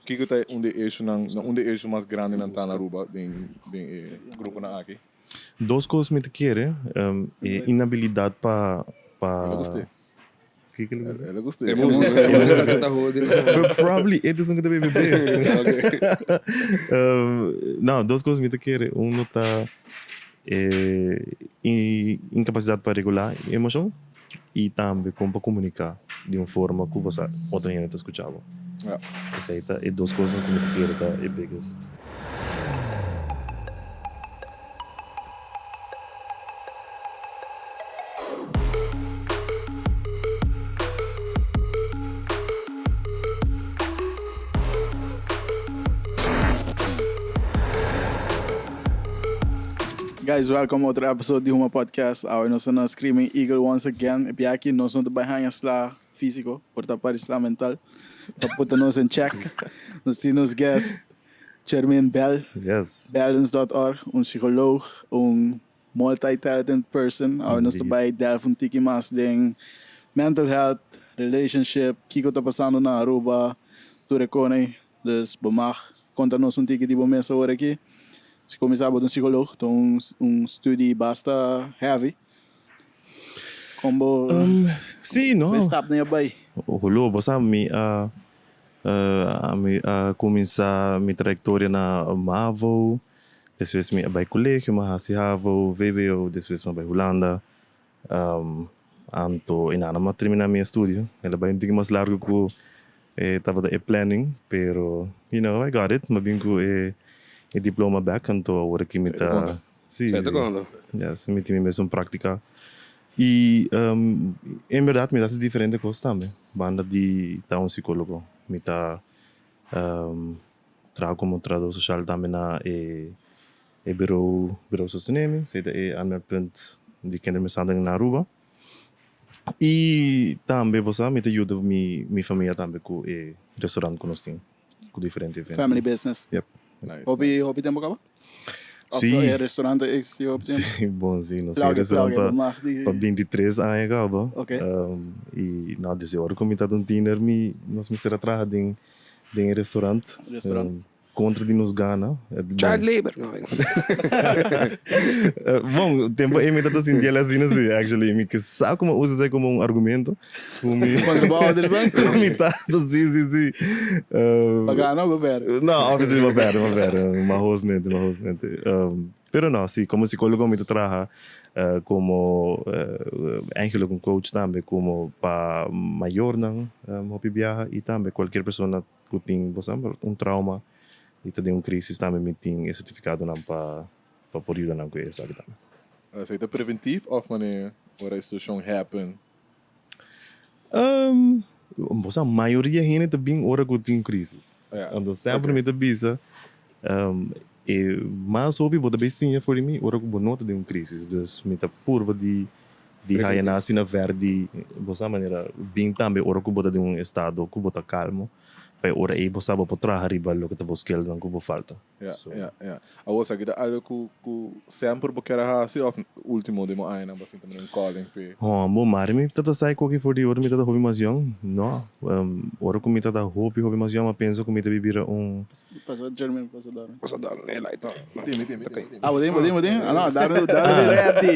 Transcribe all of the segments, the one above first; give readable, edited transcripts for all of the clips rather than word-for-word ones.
Kiko ta un di e issuenan, un di e issue mas grandinan ta na Aruba den den e gruponan aki? Dos kos mi ta kere, e inabilidad pa pa. El a gust'é. Kiko el a gust'é? El a gust'é. E musika, e musika sa ta hodi no. But probably e ta esun ku ta bebe beer. No, dos kos mi ta kere, uno ta e incapacidad pa regulá emoshon i tambe kon pa komuniká di un forma ku bo sa otro hende ta skucha bo. Esei ta e dos kosnan ku mi ta kere ta e biggest. Guys, welcome otro episode di Huma Podcast. Awe nos ta na Screaming Eagle once again. E biaha aki nos no ta bai haña sla físico, por ta parti sla mental. Pa puta nos en check. Nos tin nos guest Chermin Bell. Yes. Balance.org, un psicoloog, un multi-talented person. Awe nos ta bai delve un tiki mas den mental health, relationship, kiko ta pasando na Aruba, tur e kone. Dus bo mag konta nos un tiki di bo mes awor aki. Si kuminsá bo ta un psicoloog, ta un un studie basta heavy. Kon bo Sí, no. e stapnan a bai? Holo, bo sa mi a Mi a kuminsá mi trayektoria na Mavo, despues mi a bai kolegio, mi a hasi havo, vbo, despues mi a bai Hulanda. Anto i nada mi a terminá mi estudio. El a bai un tiki mas largu ku e tabata e planning, pero you know, I got it. Mi a bin ku e diploma bèk, anto awor aki mi ta, si, yes, mi tin mi mesun práktika. I en berdad mi ta hasi diferente kos tambe banda di ta un sikólogo. Mi ta traha komo trahador soshal tambe na e e birou Birou Sostenemi, esei ta e aanmeldpunt di kindermishandeling na Aruba. I tambe bo sa mi ta yuda mi mi famia tambe ku e restaurant ku nos tin ku diferente evento. Family business. Yep. Hopi hopi tempo kaba? Sí. Of e restaurant a existi hopi tempo? Sí, bon sí, nos tin e restaurant pa pa 23 aña kaba. Ok. I no, desde ora ku mi tabata un tiener mi nos mester a traha den den e restaurant. Restaurant. Kontra di nos gana. Child labor. No. Bon, tempo ei mi tabata sinti el asina sí, actually. Mi ke sa ku mi a usa esei komo un argumento. Ku mi. Kontra bo ouders dan? Ku mi tata, sí, sí, sí. Bo gana o bo perde? No, obviously bo perde, bo perde. Mahosmente, mahosmente. Pero no, sí, komo psicólogo mi ta traha komo eigenlijk un coach tambe, komo pa mayornan hopi biaha i tambe kualkier persona ku tin, bo sa, un trauma i ta den un crisis tambe mi tin e sertifikadonan pa pa por yuda nan ku esaki tambe. Esaki ta preventiv òf manera ora e situashon happen? Bo sa mayoria hende ta bin ora ku tin crisis. Anto semper mi ta bisa e mas hopi bo ta bay siña for di mi ora ku bo no ta den un crisis. Dus mi ta purba di di haya nan asina ver di bo sa manera bin tambe ora ku bo ta den un estado ku bo ta kalmo pa e ora ei bo sa bo por traha riba loke ta bo skillnan ku bo falta. Ya, ya, ya. Awor esaki ta algo ku ku semper bo kier a hasi òf ultimo den bo añanan bo a sinti manera un calling p'e? Hò, bo mari mi ta ta sai koki for di ora mi ta ta hopi mas yòn. No, ora ku mi ta ta hopi hopi mas yòn mi a pensa ku mi ta bibira un. Pasa Jermaine, pasa Darwin. Pasa Darwin, e light. Tin, mi tin, mi tin, mi tin. Ah, bo tin, bo tin, bo tin? Ah, no, Darwin, Darwin ready.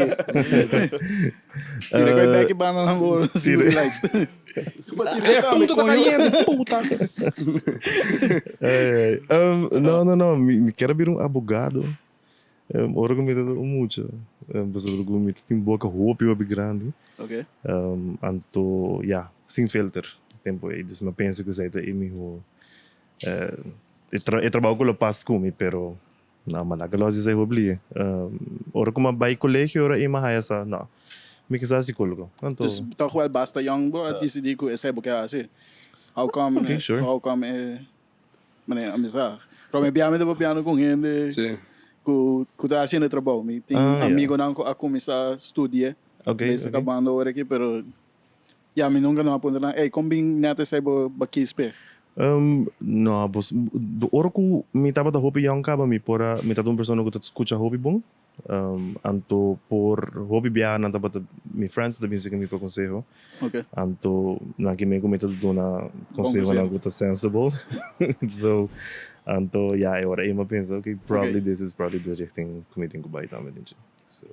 Tira koi bek i banda nan bo sigur light. E punto ta cayendo, puta. No, no, no, mi kier a bira un abogado. Ora cu mi tabata un mucha, pasobra cu mi tin boca hopi, hopi grandi. Anto, ya, sin filter tempo ey. Dus mi a pensa cu esey ta e miho, e trabao cu lo pas cu mi, pero No, ma laga los esei hopi. Ora ku mi a bai kolegio ora ei mi a haya sa, no, mi ke sa sikólogo. Anto. Dus tòg wèl basta yòn bo a disidí ku esei bo ke hasi. How come, Ok, sure. how come e manera mi sa. Prome bia mi ta papiando ku un hende Sí. ku ku ta hasiendo e trabou. Mi tin Ah, ya. amigonan ku a kuminsá studia. Ok, Mes ta ok. kabando ora aki pero ya mi nunka no a puntra nan, ey kon bin nèt esei bo bo kis p'e? No, bos, ora ku mi tabata hopi yòn kaba mi por a, mi tabata un persona ku ta skucha hopi bon. Anto por hopi biaha nan tabata, mi friends ta bin serka mi pa konseho. Anto nan ke men ku mi ta duna konsehonan ku ta sensible. So, anto ya e ora ei mi a pensa, okay, probably this is probably the richting ku mi tin ku bai tambe den dje. So.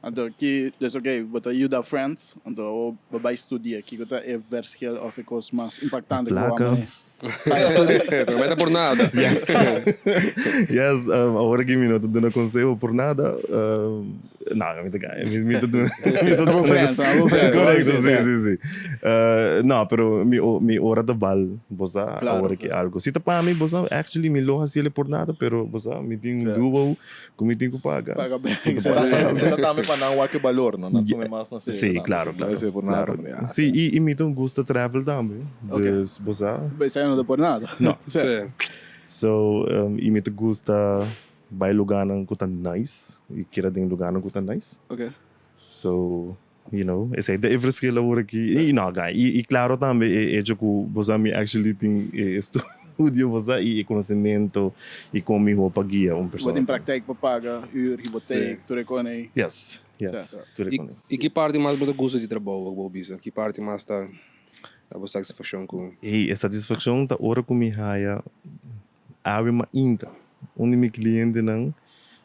Anto ki, dus okay, bo ta yuda friends, anto awor bo bai studia, kiko ta e verschil of e kos mas impactante ku bo a Plaka. mane? Bai studia. Pero meta por nada. Yes. Yes, awor aki mi no ta duna konseho por nada. No, mi ta gaña. Mi, mi ta duna. Mi ta Bo duna. friends, ah, bo friends. Correcto, Sí, sí, sí. sí, sí. No, pero mi, mi ora ta bal, bo sa, Claro, awor aki claro. algo. Si ta pa mi, bo sa, actually mi lo haciele por nada, pero bo sa, mi tin un Sí. duo ku mi tin ku paga. Paga bek, Ku sí. ta basta. Ta tambe pa nan wak e balor, no? Nan tuma mas na serio Sí, tambe. claro, No claro. esei por nada Claro. tambe, ah, Sí, i, i mi ta un gusta travel tambe. Ok. Dus, bo sa. Esei no ta por nada. No. Sí. Sí. So, i mi ta gusta Bai lugarnan ku ta nice i keda den lugarnan ku ta nice. Ok. So, you know, esei ta e verschil awor aki. I no, guy, i klaro tambe e hecho ku bo sa mi actually tin e estudio bo sa i e konosemento i kon mihó pa guia un Bo persona. tin praktijk pa paga, huur, hipoteek, tur e kon ei. Yes, yes, tur e kon ei. I ki parti mas bo ta gusta di trabou bo bisa? Ki parti mas ta da bo satisfakshon ku. Hey, e satisfakshon ta ora ku mi haya Awe mainta, un di mi klientenan,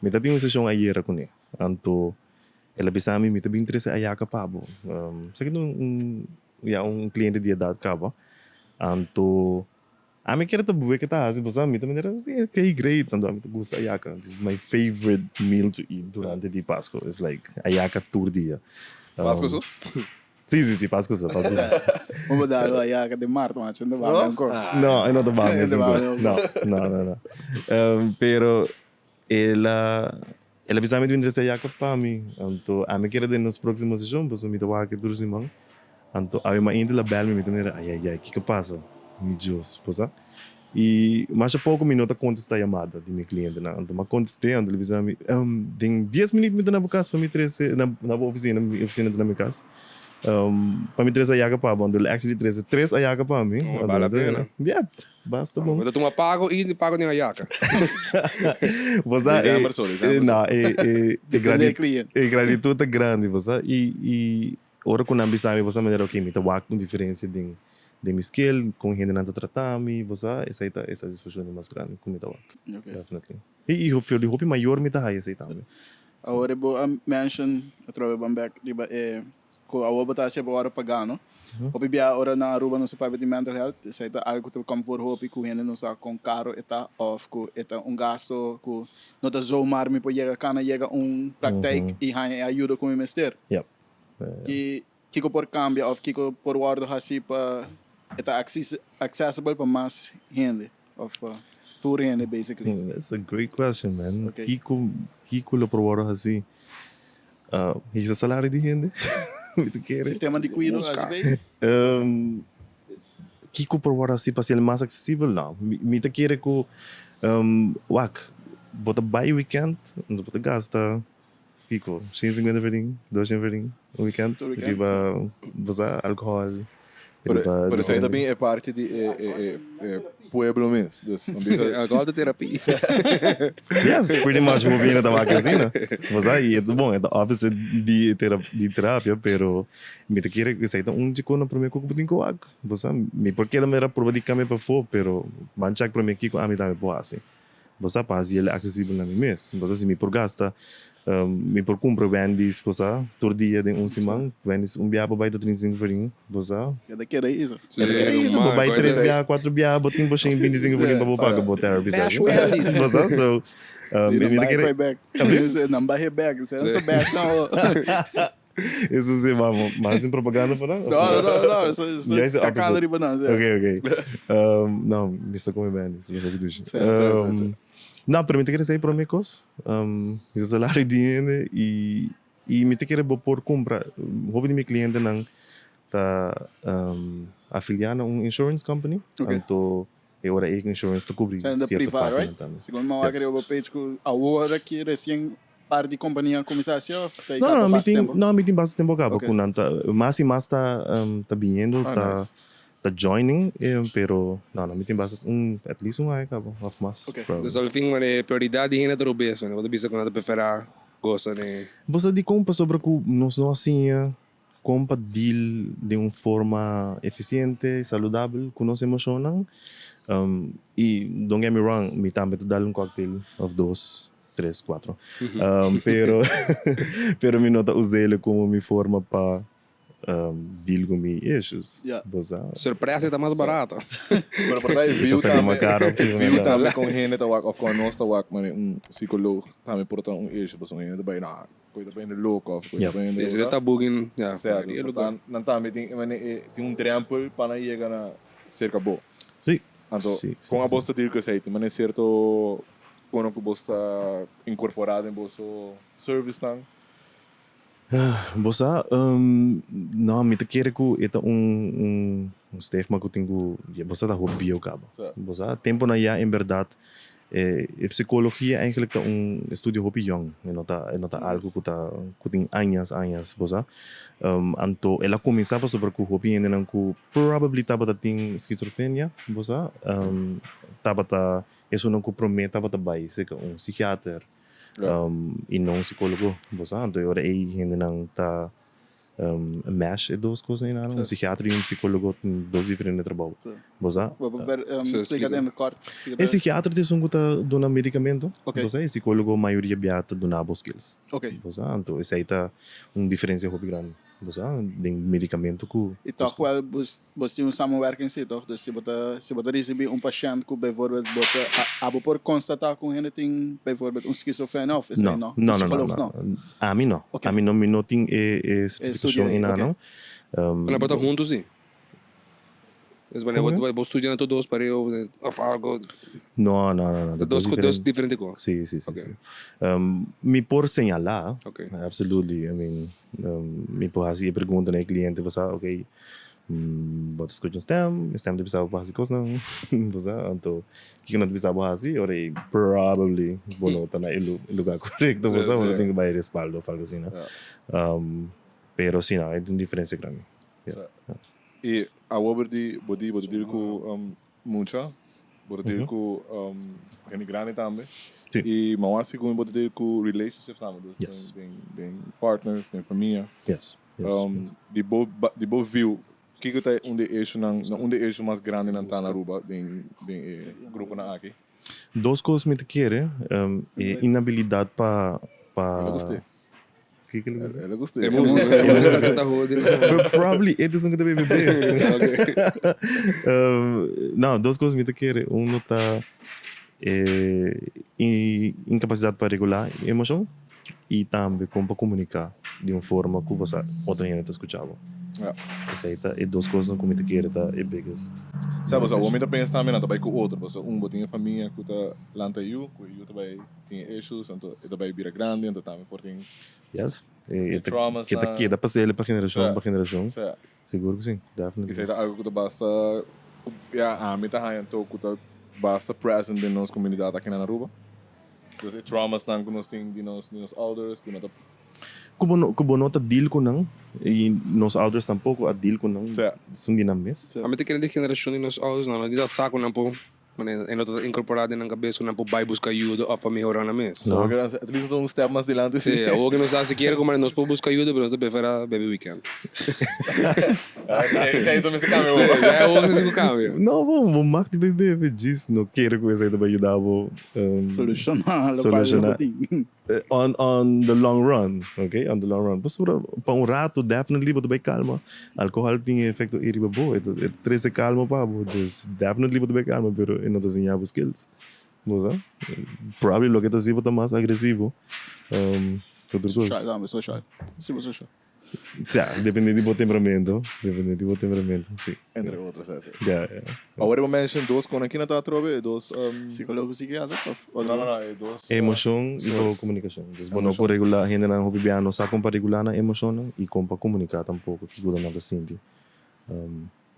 mi ta tin un seshon ayera kuné. Anto el a bisa mi, mi ta bin trese ayaka pa bo. Esaki ta un, ya, un kliente di edat kaba. Anto ami kere ta bue ke ta hasi, pasobra mi ta manera, si, okay, great. Anto ami ta gusta ayaka. This is my favorite meal to eat durante di Pasko. It's like ayaka tur dia. Pasko so? Sí, sí, sí, Pascu so, Pascu so. Bo por dal ayaca den mart, macho, no ta bami ancor. No, e no ta bami No ta bami ancor. No, no, no, no. Pero el a, el a bisa mi di bin trese ayaca pa mi. Anto ami kere den nos proximo seshon, pasobra mi ta wak tur siman. Anto awe mainta el a bel mi, mi ta mira, ay, ay, ay, kiko pasa? Mi Dios, bo sa. I masha poko mi no ta kontestá yamada di mi klientenan. Anto mi a kontest'é, anto el a bisa mi, Den dies minüt mi ta na bo kas pa mi trese, na na bo ofisina, mi ofisina ta na mi kas, pa mi trese ayaka pa bo. Anto el actually trese tres ayaka pa mi. Oh, bale la pena. Yep, basta bon. Bo ta tuma pago i pago den ayaka. Bo sa, e, December so, december so. no, e, e, e Depende di cliente. e gratitud ta grandi, bo sa. I, i ora ku nan bisa mi, bo sa manera, ok, mi ta wak un diferensia den. Den mi skill, kon hendenan ta trata mi, bo sa, esei ta e satisfakshon di mas grandi ku mi ta wak. Definitely. I i for di hopi mayor mi ta haya esei tambe. Awor bo a mention, atrobe ban bek riba e ku awor bo ta hasi bo ora pagá no. Hopi bia ora na Aruba nos ta papia di mental health, esei ta algu ku ta kom for hopi ku hende no sa kon karo e ta òf ku e ta un gasto ku no ta zomaar mi por yega kana yega un praktijk i haña e ayuda ku mi mester. Ki Kiko por kambia òf kiko por wòrdu hasí pa e ta accessible pa mas hende òf pa tur hende basically? That's a great question man. Okay. Kiko kiko lo por wòrdu hasí? Hisa salario di hende? Mi ta kere. Sistema di kuido así? Kiko por wòrdu hasí pa hasiel mas aksesibel? No. Mi ta kere ku wak bo ta bai weekend bo ta gasta. Kiko, 150 florin, 200 florin, un weekend, Tur weekend, riba, bo sa, alcohol, Pero, riba pero esei diferente. ta bin e parti di e, e, e, e pueblo mes. Dus, un bisa, Alcohol ta terapia. Yes, pretty much bo bini ta wak asina. Bo sa, i e ta bon, e ta opposite di tera, di terapia, pero mi ta kere ku esei ta un dje kos na prome ku bo tin ku wak. Bo sa, mi por keda mira prueba di kambia pafó, pero ban chek prome kiko ami tambe por hasi. Bo sa pa hasi el aksesibel na mi mes. Bo sa si mi por gasta, mi por kumpra Wendy's, bo sa, tur dia den un siman. Wendy's un biaha bo bai ta 35 florin, bo sa. Ya ta keda isa. Sí, Ya ta keda isa. Bo bai tres biaha, kuater biaha, bo tin bo shen 25 florin pa bo paga bo therapy Bash session. Wendy's. Bo sa, so, Sí, mi nan ta bai kere. koi bek. Nan bai he bek. Esei no sa bash nan. Eso si, vamos, mas sin propaganda pa nan? No, no, no, no, eso, eso Ya is the kakando opposite. riba nan, sí. Ok, ok. Um, no, mi sta come bene, sta hopi dushi. Sí, sí, sí, sí. Um, no, pero mi ta kere say prome kos. Um, mi sa salario di hende y, y mi ta kere bo por cumpra. Hopi di mi clientenan ta um, afilia na un insurance company. Ok. Anto e ora e insurance ta cubri Zijn de cierto priva, partinan right? tambe. Segun mi wak Yes. riba bo page ku awor aki recien par di kompania kuminsá hasi òf ta No, kaba no, mi basta tin, tempu? no, mi tin basta tempu kaba Ok. ku nan ta, mas i mas ta, ta biniendo, Ah, ta, nice. ta joining pero no no mi tin basta un at least un aña caba of mas. Okay. Probably. Dus al fin mane prioridad di hende ta robes mane bo ta bisa cu nan ta prefera gosa ne. Bo sa dicon pasobra cu nos no a siña con pa deal den un forma eficiente y saludabel cu nos emocionnan y don't get me wrong mi tambe ta dal un cocktail of dos tres cuatro pero pero mi no ta usele como mi forma pa deal cu mi issues. Ja. Bo sa. Sorpresa ta mas barato. Pero por ta e view Ta sali tambe, mas caro, e view verdad. tambe con hende ta wak of con nos ta wak mane un psicoloog tambe por ta un issue pasobra un hende ta bay nah koe ta bay hende loco of koe ta Yep. bay hende Si, si ta taboe gin, ja, Sea, die dus lugar. nan, nan tambe tin mane e tin un drempel pa nan yega na cerca bo. Sí. Anto Sí, sí, con sí. abos ta deal cu esey? Tin mane cierto cono cu bos ta incorpora den boso service nan? Bo sa, no, mi ta kere ku e ta un un stigma ku tin ku, bo sa ta hopi bieu kaba. Bo sa, temponan ya en bèrdat e psikologia eigenlijk ta un estudio hopi yòn, e no ta e no ta algu ku ta ku tin añas añas, bo sa. Anto el a kuminsá pasobra ku hopi hendenan ku probably tabata tin skizofrenia, bo sa, tabata esunnan ku promé tabata bai serka un psikiater. I no un psicólogo, bo sa. Anto e ora ei hendenan ta mesh e dos cosnan ei nan. Un psikiatra i un psicólogo tin dos diferente trabou, bo sa. Bo por splica den kort? E psikiatra ta esun ku ta duna medicamento, bo sa. E psicólogo mayoria bia ta duna bo skills, bo sa. Anto esei ta un diferencia hopi grandi. Bo sa, den medicamento cu. Y toch wel bos tin un samenwerking si toch? Dus si bo ta si bo ta ricibi un pashent cu bijvoorbeeld bo ta abo por constata cu un hende tin bijvoorbeeld un schizofrenia of esey no? No, no, no, Psicoloog no. no? Ami no. Ok. Ami no, mi no tin e e E certificacion estudio ey, eynan ok. no. Pero nan por ta hunto si. Dus wanneer bo bo studia na tur dos pareu of algo. No, no, no, no. Ta dos dos diferente cos. Si, si, si, si. Mi por señala, absolutely, I mean, mi por haci e pregunta na e cliente bo sa, ok, bo ta scucha un stem, e stem ta bisa bo pa haci cosnan, bo sa, anto kico nan ta bisa bo haci, ora ei probably bo no ta na e lugar corecto, bo sa, bo tin cu bay respaldo of algo asina. Pero si no, e tin un diferencia grandi. I awor di bo di bo ta deal ku mucha, bo ta deal ku hende grandi tambe. Sí. I mawor a segun bo ta deal ku relationships tambe, dus Yes. den den partners, den famia. Yes, yes, yes. Di bo di bo view, kiko ta un di e issuenan, un di e issue mas grandinan ta na Aruba den den e gruponan aki? Dos kos mi ta kere, e inabilidad pa pa. Mi ta gust'é. Kiko lo El a gust'é. E música, e música ta hodi. But probably e esun ku ta bebe beer. No, dos kos mi ta kere. Uno ta e inkapasidat pa regulá emoshon i tambe kon pa komuniká di un forma ku bo sa otro hende ta skucha bo. Esei ta e dos kosnan ku mi ta kere ta e biggest. Sa bo sa, awor mi ta pensa tambe nan ta bai ku otro, pasobra un bo tin e famia ku ta lanta yu, ku e yu ta bai tin e issues, anto e ta bai bira grandi, anto tambe por tin Yes, e e ta traumas ke ta nan. keda pasele pa generashon Sa, pa generashon. sa. Sigur ku si, definitely. Esei ta algo ku ta basta, ya, ami ta haña anto ku ta basta present den nos komunidat aki na Aruba. Dus e traumas nan ku nos tin di nos di nos ouders ku no ta. Ku bo no ku bo no ta deal ku nan i nos ouders tampoko a deal ku nan, Sa. esun di nan mes. Ami ta kere di generashon di nos ouders nan no di ta sa ku nan por Manera e no ta incorporá den nan cabes cu nan por bai busca ayuda of pa mehorá nan mes. No. At least nos ta un step mas dilanti Sí, si. awor cu nos sa sikiera cu manera nos por busca ayuda, pero nos ta preferá bebe weekend. Esei ta mester cambia Sí, awor. ya awor esei cu cambia. No, bo, bo mag di bay bebe, djis no kere cu esei ta bay yuda bo. Soluciona locual Soluciona. bo tin. On on the long run, ok, on the long run. Pasobra pa un rato definitely bo ta bai calma. Alcohol tin e efecto ei riba bo, e ta e ta trece calma pa bo. Dus definitely bo ta bai calma, pero e no ta siña bo skills. Bo sa? Probably loke ta haci bo ta mas agresivo ku otro cos. Social tambe, social. Si bo social. Sa, depende di bo temperamento, depende di bo temperamento, si. Entre otros, sa, sa. Ya, ya. Awor bo mention dos con aki na ta atrobe, e dos. Psicologo, psiquiatra of otro? No, no, no, e dos. Emocion y bo comunicacion. Dus bo no por regula, hendenan hopi bia no sa con pa regula nan emocionnan y con pa comunica tampoco kico nan ta sinti.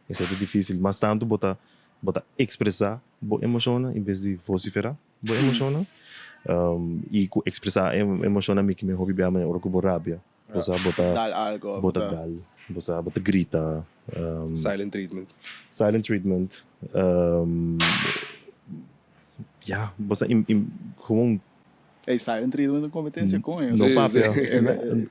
Esei ta dificil. Mas tanto bo ta bo ta expresa bo emocionnan en bes di vocifera bo emocionnan. Y cu expresa emocionnan mi kimen hopi bia manera ora cu bo rabia. Bo sa bo ta Dal algo. Bo ta dal. Bo sa, bo ta grita. Silent treatment. Silent treatment. Ya, bo sa, gewoon. Ey, silent treatment ta competencia con ellos. No papia.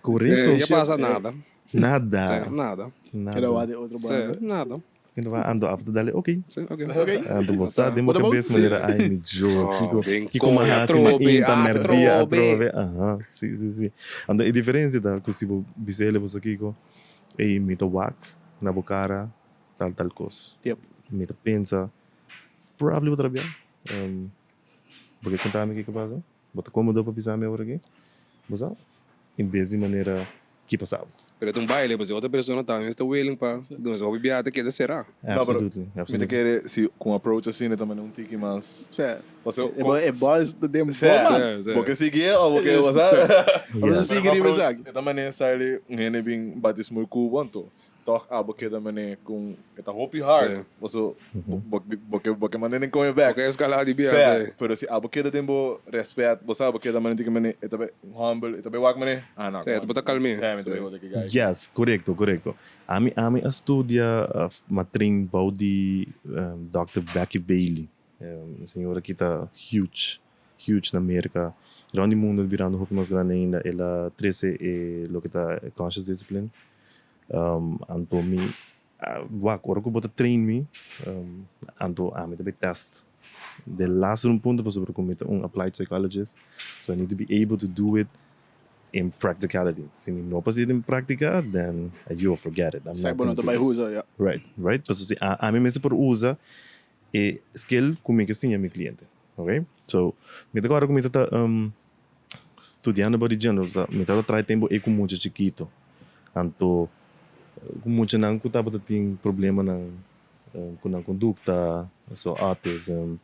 Correcto. Ya pasa nada. Nada. Nada. Keda wak di otro banda. Nada. Keda wak ando af ta dale, ok. Si, ok. Ok. Anto bo sa den bo cabes manera, ay mi Dios, Oh, kiko, den kiko con mi a haci, mi a atrobe, inta merdia atrobe. atrobe. Aha, si, si, si. Anto e diferencia ta cu si bo bisa ele bo sa kiko, ey mi ta wak na bo cara tal tal cos. Yep. Mi ta pensa, probably bo ta rabia. Bo ke conta mi kiko pasa? Bo ta komodo pa bisa mi awor aki? Bo sa? En bes di manera ki pasa bo. Pero e ta un baile, pasobra otro persona tambe mester willing pa duna su hopi biaha ta keda será. No, pero Absolutely, mi ta absolutely. kere si ku un approach asina ta manera un tiki mas. Sè, Pasobra e bo e boys ta den bo Sè, man. Sè, sè. bo ke sigui e o bo ke bo sa? Bo Yes. sigui riba esaki. E ta manera style un hende bin bati smoor ku bo anto Toch abo keda mane con e ta hopi hard. Sí. Paso bo bo ke bo ke manda den come back. Bo ke escala di bia, Sea, sí. pero si abo keda den bo respet, bo sa abo keda mane tin ke mane e ta bay humble, e ta bay wak mane, ah no, Sí, e ta bo ta calme. Sí, mi ta Sí. bay wak ki guy. Yes, korekto, korekto. Ami ami a studia m'a train bou di Dòkter Becky Bailey. E señora aki ta huge, huge na Merka. Rond di mundo birando hopi mas grandi ainda. El a trese e loke ta conscious discipline. Anto mi wak ora ku bo ta train mi anto ami ta bay test de laatste un punto pasobra ku mi ta un applied psychologist so I need to be able to do it in practicality si mi no por haci den practica then ayo forget it I'm Sa not bo no gonna ta do bay this usa ya. Right right pasobra si ami mester por usa e skill ku mi ke siña mi cliente ok so mi ta kòrda ku mi ta ta. Studiando body general ta mi tabata traha e tempo ei ku mucha chikito. Anto ku muchanan ku tabata tin problemanan ku nan kondukta, so autism,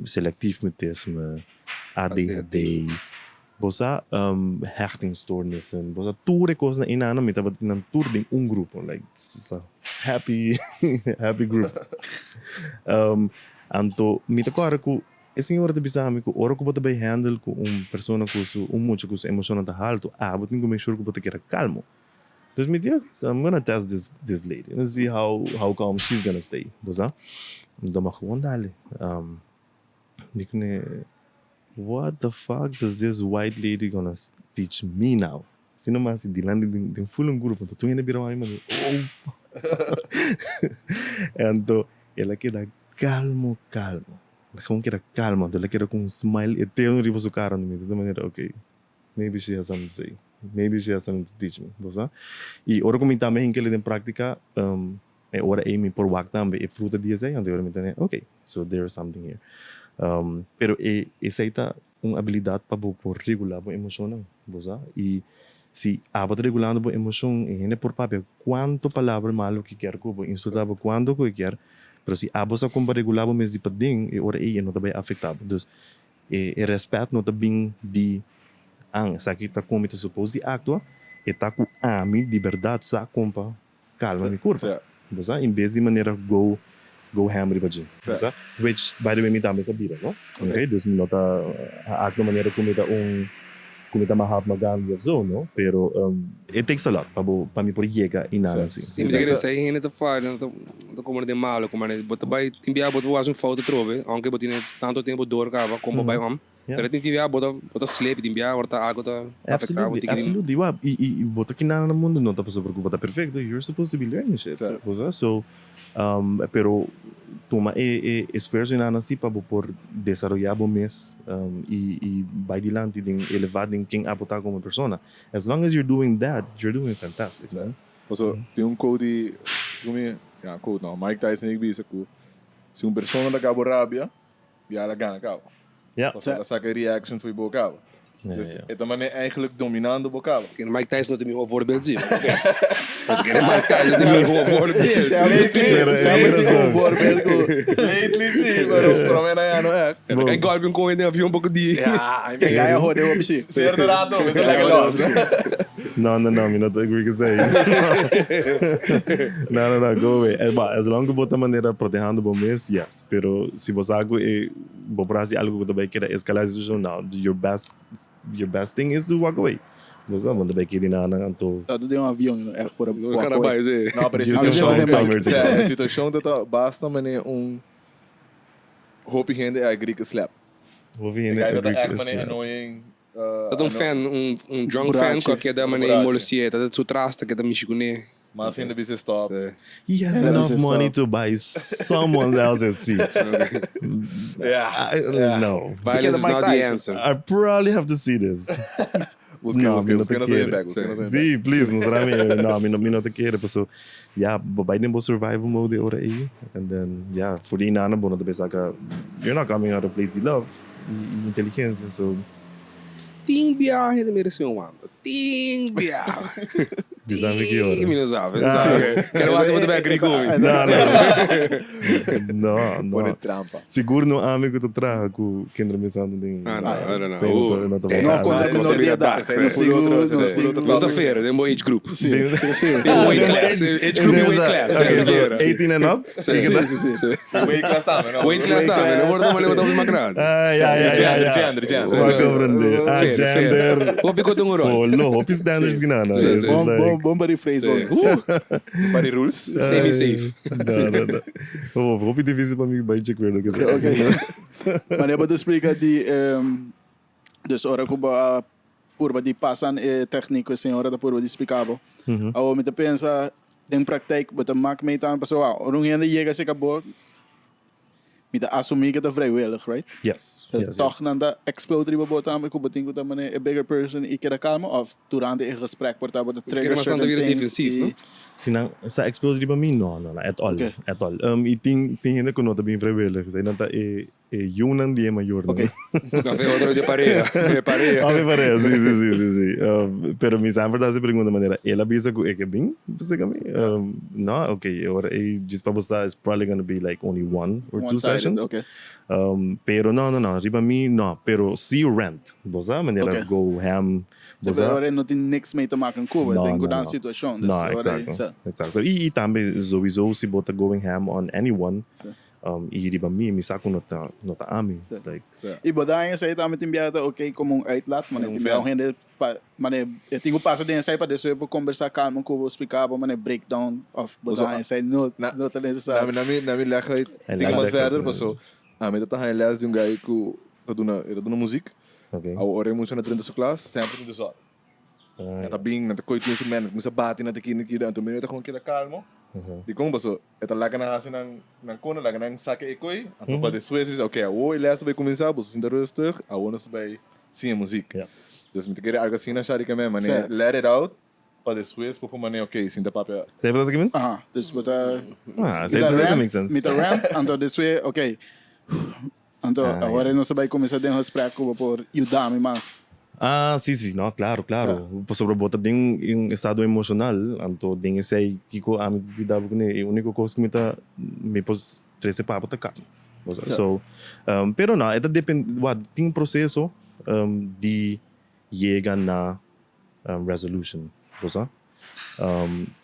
selectief mutisme, ADHD, bo sa hechtingsstoornissen, bo sa tur e kosnan einan mi tabata tin nan tur den un grupo, like happy happy group. Anto mi ta kòrda ku E señora ta bisa mi ku ora ku bo ta bai handle ku un persona ku su un mucha ku su emoshonnan ta haltu, abo tin ku make sure ku bo ta keda kalmo. Dus mi di, okay, so I'm gonna test this this lady and see how how calm she's gonna stay, bo sa. Anto mi a gewoon dale. Di kuné, what the fuck does this white lady gonna teach me now? Asina mas di dilanti den full un grupo, anto tur hende bira wak mi mami, oh fuck. Anto el a keda kalmo kalmo, el a gewoon keda kalmo, anto el a keda ku un smile eterno riba su kara, anto mi ta manera ok, maybe she has something to say, maybe she has something to teach me, bo sa. I ora ku mi tambe hinka el den praktika, e ora ei mi por wak tambe e fruta di esei, anto e ora mi ta ok, so there is something here. Pero e esei ta un abilidat pa bo por regulá bo emoshonnan, bo sa. I si abo ta regulando bo emoshon, e hende por papia kuantu palabra malu ku e kier ku bo, insultá bo kuantu ku e kier, pero si abo sa kon pa regulá bo mes di paden, e ora ei e no ta bai afektá bo. Dus, e e rèspèt no ta bin di, an, esaki ta kon mi ta supos di aktua, e ta ku ami di bèrdat sa kon pa Calma mi curpa. Bo sa? En bes di manera go go ham riba dje. Bo sa? Which by the way mi tambe sa bira, no? Ok, dus mi no ta actua manera cu mi ta un cu mi ta Mahatma Gandhi of zo, no? Pero it takes a lot pa bo pa mi por yega einan asi. Si mi ta kere esei hende ta faya, nan ta como den malo, como bo ta bai tin bia bo ta wak un foto atrobe, aunke bo tene tanto tempo door caba, como bo bai om. Pero tin bia bo ta bo ta slepi, tin bia ora ta algo ta afecta bo. Absolutely, absolutely. Wak, y y y bo ta kina na mundo no ta pasobra cu bo ta perfecto, you're supposed to be learning shit. Bo sa? So, pero tuma e e esfuerzo y nan asi pa bo por desaroya bo mes y y bay dilanti den eleva den ken abo ta como persona. As long as you're doing that, you're doing fantastic, man. Paso tin un quote di, segun mi, ya quote no, Mike Tyson a bisa cu si un persona ta cabo rabia, Ya el a gana cabo. Ja. Pasobra el a saca e reaction for bo cabo. Dus e ta manera eigenlijk dominando bo cabo. Kende Mike Tyson no ta miho voorbeeld si. Pasobra kende Mike Tyson ta miho voorbeeld. Lately, Semper tin un voorbeeld cu. Lately si, pero prome na ya no echt. El a cay golpe un coge den avion poco di. Ja, E guy a hode hopi si. Cierto rato, mester laga los. No, no, no, mi no ta agree cu esey. No, no, no, go away. As long cu bo ta manera protehando bo mes, yes. Pero si bo sa cu e bo por haci algo cu ta bay keda escala e situacion, no, your best, your best thing is to walk away. Bo sa, bo ta bai kidi na nan anto. Ta den un avion, no echt por a No kana bai, si. No, pero e You can situacion, find somewhere to go. e situacion ta ta basta manera un hopi hende a agree ku slap. Hopi hende E guy ta ta agree echt ku manera slap. annoying. Ta ta un fan, un un drunk fan ku a keda manera molesti'é, ta ta su tras ta keda mishi kuné. Mas hende bisa stop. He has enough money to buy someone else's seat. Yeah. No. Violence is not the answer. I probably have to see this. Busca, No, busca, mi no busca ta nos oyen kere. back, busca nos oyen Sí, please, mustra mi. No, mi no, mi no ta kere. Paso, ya, bo bai den bo survival mode e ora ei. And then, ya, for di nana bo no ta pensa ka, you're not coming out of lazy love y inteligencia, so. Tin biahe ta merece un wanta. Tin biahe. Bisa mi ki ora. Mi no sabe. Kero wak si bo ta bai agree ku mi. No, no. No, no. Pone trampa. Sigur no ami ku ta traha ku kinderen misando den. Ah, no, no, no. Sí, no ta No kontra menor di edat. Nos ta fair den bo age group. Sí, sí. Den weight class. Age group i weight class. Okay, so 18 and up? Sí, sí, sí. sí. Weight class tambe, no? Weight class tambe, no por tuma levanta mas grandi. Ah, ya, ya, ya, ya. Gender, gender, Bo a comprende. Ah, Fair, fair. gender. Hopi ku ta un rol. Polo, hopi standards gana. Sí, sí. Bon, bon, bon pa rephrase, bon. Pa di rules. Semi safe. No, no, no. Oh, hopi difícil pa mi bai check weer loke ta. Ok. Manera bo ta splika di, dus ora ku bo a purba di pasa e techniek ku e señora ta purba di splika bo. Awor mi ta pensa den praktijk bo ta mak mee tambe pasobra wou ora un hende yega cerca bo mi ta asumi ku ta vrijwillig, right? Yes, Pero yes, toch yes. nan ta explode riba bo tambe ku bo tin ku ta manera e bigger person i keda kalma of durante e gesprek por ta bo ta trigger Keda bastante certain bira things defensief, i no? Si nan sa explode riba mi, no, no, no, at all, Ok. at all. I tin tin hende ku no ta bin vrijwillig, esei nan ta e E yunan di e mayornan. Ok. Of e otro di e pareha. E pareha. Of e pareha, si, si, si, si, si. Pero mi semper ta hasi pregunta manera, el a bisa ku e ke bin busca mi? No, ok, e ora ei djis pa bo sa it's probably gonna be like only one or two One sided, sessions. ok. Pero no, no, no, riba mi no, pero si rant, bo sa, manera Ok. go ham, bo Pero sa. ora ei no tin niks mee te maken ku bo, No, tin ku no, dan no. situashon. Dus No, ora ei, exacto, sa. exacto. I tambe sowieso si bo ta going ham on anyone, Sa. I riba mi, mi sa ku no ta, no ta ami. It's like. I bo ta haña esei tambe tin biaha ta oké komo un uitlaat, manera tin biaha un hende pa, manera e tin ku pasa den esei pa despues bo kombersá kalma ku bo, spliká bo, manera breakdown òf bo ta haña esei no, no ta nesesario. Na mi, na mi lèg uit tin mas verder paso ami ta ta haña lès di un guy ku ta duna, e ta duna muzik. Awor ora e mucha na drenta su klas semper tin desòrden. Nan ta bin, nan ta koe tur instrumento, nan ta kuminsá bati, nan ta kina kina, anto mi ta kon keda kalmo. Dikon? Paso e ta laga nan hasi nan nan kona, laga nan saka e koi, anto pa despues bisa, ok, awor e les ta bai kuminsá, boso sinta rustig, awor nos ta bai siña muzik. Dus mi ta kere algu asina sha di kemé, manera let it out, pa despues por por manera, ok, sinta papia. Sa bo ta kimin? Aha, dus bo ta. Ah, sa ta make sense. Mi ta rant, anto despues, ok, Anto, awor nos ta bai kuminsá den gesprek ku bo por yuda mi mas. Ah, sí, sí, no, klaro, klaro. Pasobra bo ta den un estado emoshonal, anto den esei kiko ami por yuda bo kuné? E úniko kos ku mi ta, mi por trese pa bo ta kalma. Bo sa? So, pero no, e ta depende, wak, tin un proseso di yega na resolution, bo sa?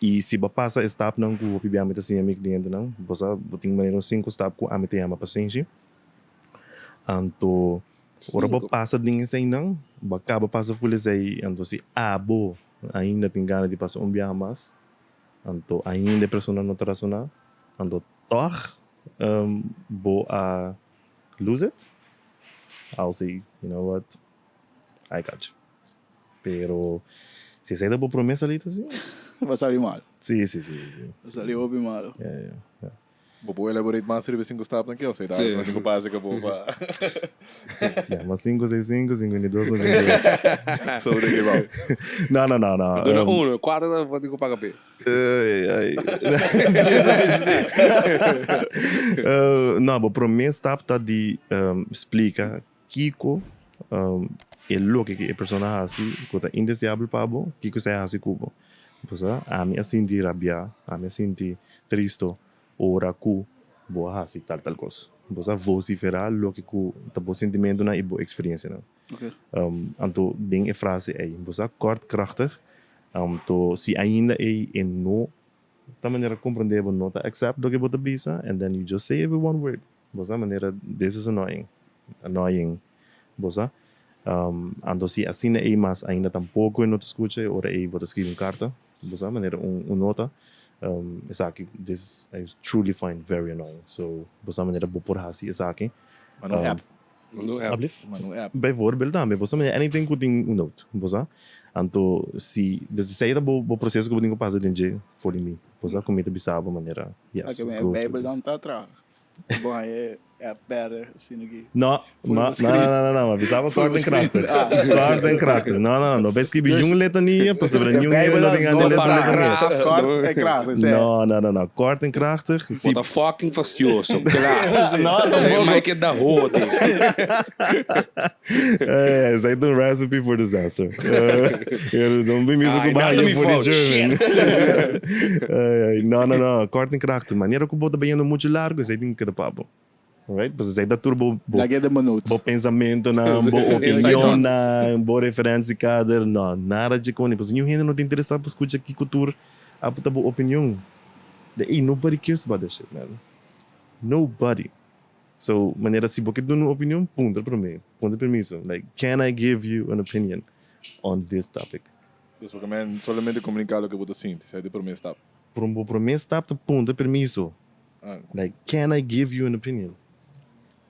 I si bo pasa e stapnan ku hopi bia mi ta siña mi klientenan, bo sa bo tin manera un sinku stap ku ami ta yama pasenshi. Anto ora bo pasa den eseinan, bo a kaba pasa ful esei, anto si abo ainda tin gana di pasa un biaha mas, anto ainda e persona no ta rasoná, anto tòg bo a lose it, I'll say, you know what, I got you. Pero si esei ta bo prome salida si. Va sali malo. Si, si, si, si. Va sali hopi malo. Ya, ya, ya. Bo por elaborate mas riba e sinku stapnan ke of esei ta algo ku pasa ku bo pa. Ya, mas sinku, seis, sinku, 52, 98. Sobre ke bou. No, no, no, no. Duna uno, kuater ta bo tin ku paga p'e. Ai, ai. Si, si, si, si. No, bo prome stap ta di splika Kiko e loke ku e persona a hasi ku ta indeseabel pa bo, kiko esei a hasi ku bo? Bo sa, ami a sinti rabiá, ami a sinti tristo ora ku bo a hasi tal tal kos. Bo sa vosiferá loke ku ta bo sintimentunan i bo eksperensianan. Anto den e frase ei, bo sa, kort, krachtig, anto si ainda ei e no ta manera komprendé bo, no ta accept loke bo ta bisa, and then you just say it with one word. Bo sa manera this is annoying, annoying bo sa. Anto si asina ei mas ainda tampoco e no ta scucha e ora ei bo ta scribi un carta, bo sa, manera un un nota, esaki this I truly find very annoying, so bo sa manera bo por haci esaki. Manda un app. Manda un app. Ablief? Manda un app. Bijvoorbeeld tambe, bo sa manera anything cu tin un note, bo sa. Anto si, dus esei ta bo bo proceso cu bo tin cu pasa den dje for di mi, bo sa, cu mi ta bisa bo manera yes, Oké, maar go through Bijbel this. dan ta traha. Bo haña e app bèrdè asina aki. No, Full no, no, screen. no, no, no, ma bisaba Full kort en screen. krachtig. Ah. Kort en krachtig. No, no, no, no bai skibi Dus- yun letania, pasobra De niun hende Bijbel no tin no gana di lesa letania. Paragraaf. Kort en krachtig, sê. No, no, no, no, kort en krachtig. Si, Bo ta fucking fastioso, klaar. No, Nee, tampoco. maar ik da hodi. Eh, esei ta un recipe for disaster. Eh, no bin misa Ai, ku nada baño mi for di fout, German. Ai, ai, no, no, no, kort en krachtig. Manera ku bo ta bayendo muchu largu, esei tin ku keda pa bo. Alright? Pasobra esei ta tur bo, bo, Laga de minuut. bo pensamentonan, bo Inside thoughts. opinionnan, bo referentiekader. No, nada dje koni. Pasobra niun hende no ta interesá pa skucha kiko tur a ta bo opinion. Ey, nobody cares about that shit, man. Nobody. So, manera si bo ke duna un opinion, puntra prome, puntra permiso. Like, can I give you an opinion on this topic? Dus bo ke men solamente komuniká loke bo ta sinti, esei ta e prome stap. Prom bo prome stap ta puntra permiso. Ah. Like, can I give you an opinion?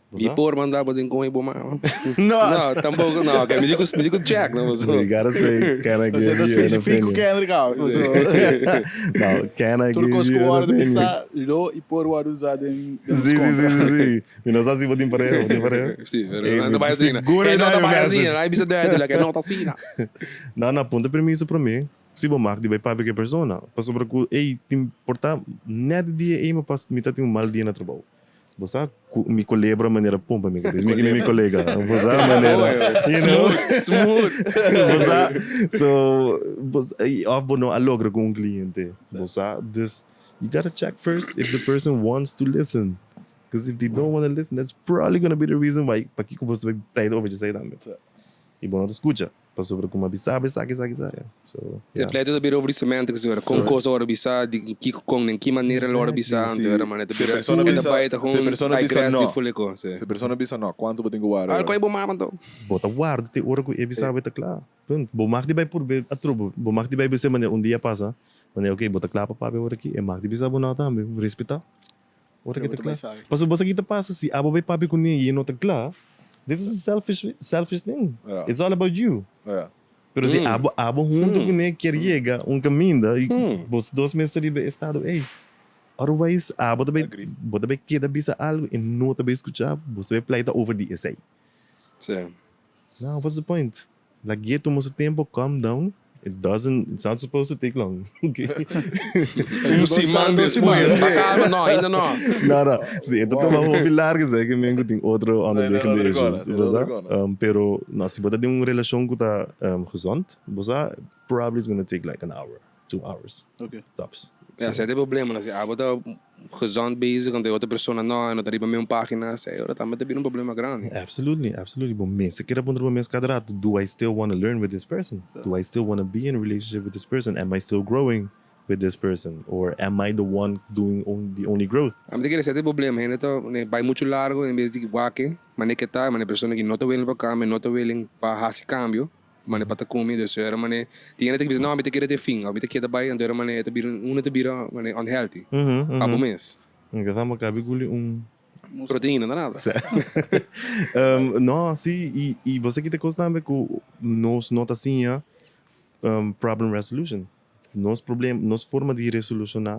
Bo Mi sa? por manda bo den kon e bo mama? No! No, tampoco, no, okay, mi di ku, mi di ku check, no, so. You gotta say, can I give Você you ta an specifico opinion? Kendrick au. So, No, can I Tur give kos you ku an wòrdu opinion? bisa lo i por wòrdu usá den den Sí, sí, sí, kontra. sí, sí. Mi no sa si bo tin pareha, bo tin pareha? Sí, pero Ey, no ta bai asina. seguro E no na ta mi bai message. asina, ai bisa duidelijk, e no ta asina. No, no, punta permiso promé. Si bo mag di bai papia ku e persona. Pasobra ku, ey, tin por ta nèt di dia ey mi pas mi ta tin un mal dia na trabou. Bo sa ku mi kolebra manera pumpa mi kabes. Mi mi kolega. Bo sa manera, you know. Smooth, smooth. Bo sa, so, bo sa, of bo no a logra ku un kliente. Bo sa, dus you gotta check first if the person wants to listen. Because if they don't wanna listen, that's probably gonna be the reason why pakiko bo ta bai pleita over dje esei tambe. I bo no ta skucha. Pasobra ku mi a bisa esaki esaki esaki. So, Te yeah. pleito ta bira over di semantics ahora. Kon kos ora bisa, di kiko kon, den ki manera lo ora bisa, anto era manera ta Si bira. persona E ta bisa, bai ta si gewoon persona bisa digress di no. fuliko, si. Si persona bisa no, kuantu bo tin ku warda? Al koi bo mama anto. Bo ta warda te ora ku e bisa bo e ta kla. Punt. Bo mag di bai purbe atrobe. Bo mag di bai bisa manera un dia pasa, manera oké, bo ta kla pa papia ora aki, e mag di bisa bo no tambe. Respetá. Ora ki ta kla. Pasobra bo sa ki ta pasa si abo bai papia ku ne i e no ta kla, this is a selfish selfish thing. It's all about you. Pero si abo abo huntu ku ne kier yega un kaminda i boso dos mester riba e estado ey. Otherwise abo ta bai bo ta bai keda bisa algo e no ta bai skucha bo, boso ta bai pleita over di esey. No, what's the point? Lag'é tuma su tempo, calm down, it doesn't, it's not supposed to take long, okay? Un siman despues, pa calma, no, ainda no. No, no, si e ta tuma hopi largo esei ke men ku tin otro onderliggende issues, bo sa? Pero, no, si bo ta den un relashon ku ta gezond, bo sa, probably it's gonna take like an hour. 2 hours tops. Ja, esei ta e problema. Si abo ta gezond bezig anto e otro persona no, e no ta riba mesun pagina, esei ora tambe ta bira un problema grandi. Absolutely, absolutely. Bo mester keda puntra bo mes kada rato, do I still wanna learn with this person? Do I still wanna be in a relationship with this person? Am I still growing with this person? Or am I the one doing the only growth? Ami ta kere esei ta e problema, hende ta bai muchu largo en bes di wak e manera ke ta, manera e persona ki no ta willing pa kambia, no ta willing pa hasi kambio. Mane pa ta kumi, dus era mane tin hende ta bisa no mi ta kere te fin, of mi ta keda bai, anto era mane e ta bira uno ta bira mane unhealthy pa bo mes. Nunca sa bo kabi guli un. Proteina, no nada. No, si, y y bo sa kita kos tambe ku nos no ta siña problem resolution. Nos problem, nos forma di resolushoná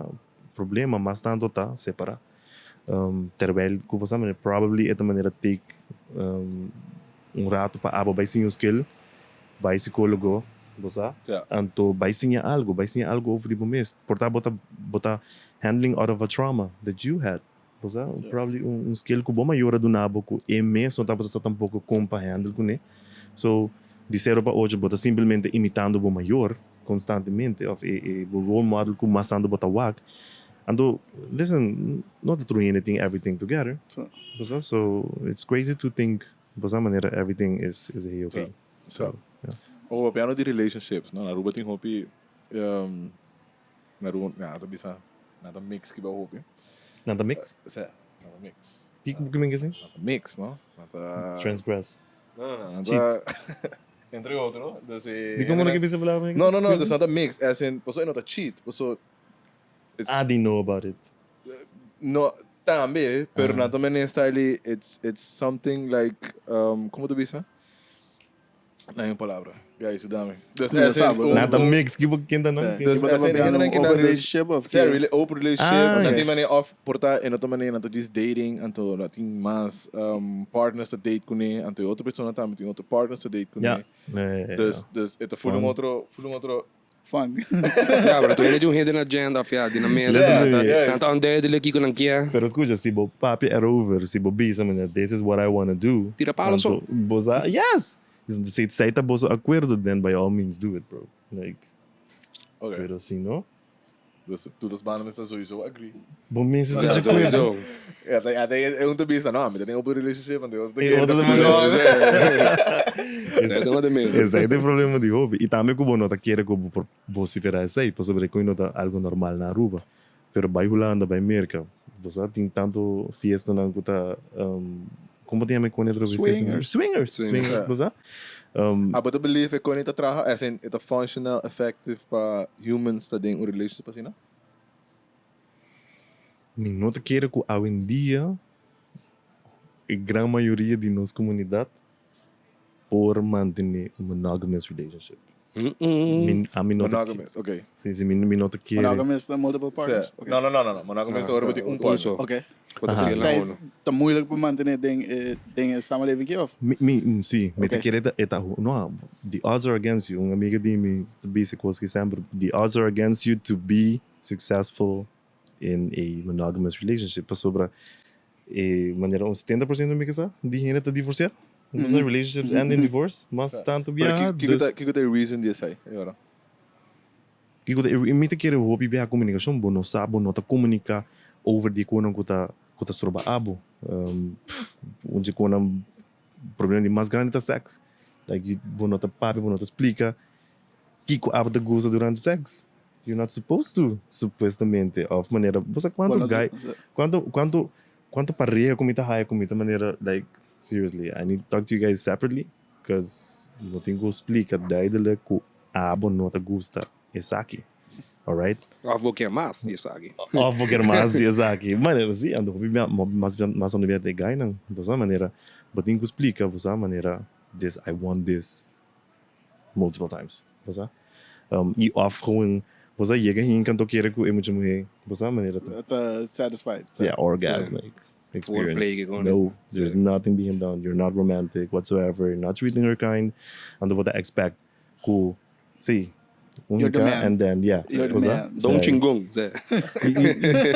problema mas tanto ta separá. Terwijl ku bo sa manera probably e ta manera take un rato pa abo bai siña un skill, bai psicólogo, bo sa, anto bai siña algo, bai siña algo over di bo mes. Por ta bo ta bo ta handling out of a trauma that you had, bo sa, probably un skill ku bo mayor a duna bo ku e mes no tabata sa tampoko kon pa handle kuné. So di sero pa ocho bo ta simplemente imitando bo mayor constantemente of e e bo role model ku mas tantu bo ta wak. Anto listen, no ta tur hende tin everything together, bo sa, so it's crazy to think bo sa manera everything is is a okay. So, yeah. Oh, papiando di relationships, no? Na Aruba tin hopi, na Aruba, nan ta bisa, nan ta mix kiba hopi. Nan ta mix? Sa, nan ta mix. Kiko bo kimen kesi? Nan ta mix, no? Nan ta. Transgress. No, no, no. Cheat. Entre otro. Dus e. Di como no ke bisa palabra? No, no, no. Dus no ta mix. As in, paso e no ta cheat. Paso. I didn't know about it. No, tambe, pero nan ta mene style it's it's something like um, como ta bisa? Na un palabra. Guys, dame. Dus Nan as in, sabe. un- Nan ta un- mix, ki bo kenta nan? Sí. Dus Bo ta as in, papiando hende un ki nan open dus- relationship of Sí, ke? really open relationship. Ah, Nan ja. tin manera of por ta en otro manera nan ta just dating, anto nan tin mas um, partners ta date kuné, anto e otro persona tambe tin otro partners ta date kuné. Ja. Ja, ja, ja. Dus, dus e ta full un Fun. otro, full un otro Fun. Ja, pero tu hende un hidden agenda of ja, di na mesa. Listen to me. Yes. Nan ta onduidelijk kiko nan kier. Pero escucha, si bo papia erover, si bo bisa, meneer, this is what I wanna do. Tira palo so. Anto, bo sa, yes! Si si ta boso acuerdo, then by all means do it, bro. Like, Okay. pero si no, Dus tur los banden mester sowieso agree. bo mester ta Ja, de acuerdo. sowieso. Ja, ta, ja, ta, e un te bisa, no, mi ta den open relationship, want de otro E keer otro ta ta no. Esei ta de medo. Esei ta e problema di hopi. I tambe ku bo no ta kere ku bo por vociferá esei, pasobra e koe no ta algo normal na Aruba. Pero bai Hulanda, bai Merka, bo sa tin tanto fiestanan ku ta, kon bo ta yama e koe atrobe fiestanan? Swingers. Swingers, Swingers. swingers, bo sa. Abo ta believe e koe ta traha, as in e ta functional, effective pa humans ta den un relationship asina? Mi no ta kere ku awendia e gran mayoria di nos komunidat por mantené un monogamous relationship. Mi, ami no ta Monogamous, ok. Sí, sí, mi, mi no ta kere. Monogamous ta multiple partners? Sí. No, no, no, no, no. Monogamous ta ora bo tin un partner. Un so. Ok. Bo ta fiel na Zij uno. ta moeilijk pa mantené den e den e samenleving aki of? Mi, mi, sí, mi ta Ok. kere ta, e ta, no, the odds are against you. Un amiga di mi ta bisa kos ki semper, the odds are against you to be successful in a monogamous relationship pasobra e manera un 70% mi kasa di hende ta divorcia. Entonces relationships end in divorce mas tanto Pero biaha. kiko Dus ta kiko ta e reason di esei e ora? kiko ta e mi ta kere hopi biaha komunikashon bo no sa bo no ta komunika over di konan ku ta ku ta stroba abo. Un di konan problema di mas grandi ta sex. Like you bo no ta papia bo no ta splika kiko abo ta gusta durante sex. You're not supposed to, supuestamente. Of manera, bo sa cuanto Bueno, guy, cuanto, cuanto, cuanto pareha cu mi ta haya cu mi ta manera, like, seriously, I need to talk to you guys separately, cause no tin cu splica duidelijk cu abo no ta gusta esaki. Alright? Of bo kier mas di esaki. Of bo kier mas di esaki. Manera, si, ando hopi bia, mas, mas ando bia ta e guynan. Bo sa manera, bo tin cu splica, bo sa manera, this, I want this. multiple times, bo sa. Y of gewoon bo sa yega hinka anto kere cu e mucha muhe, bo sa manera ta. Ta satisfied. Yeah, orgasmic experience. Foreplay ke con. No, there's nothing being done, you're not romantic whatsoever, you're not treating her kind, anto bo ta expect cu si, You're the unica man. and then yeah, You're the bo sa. man. Don Yeah. chingon, ze.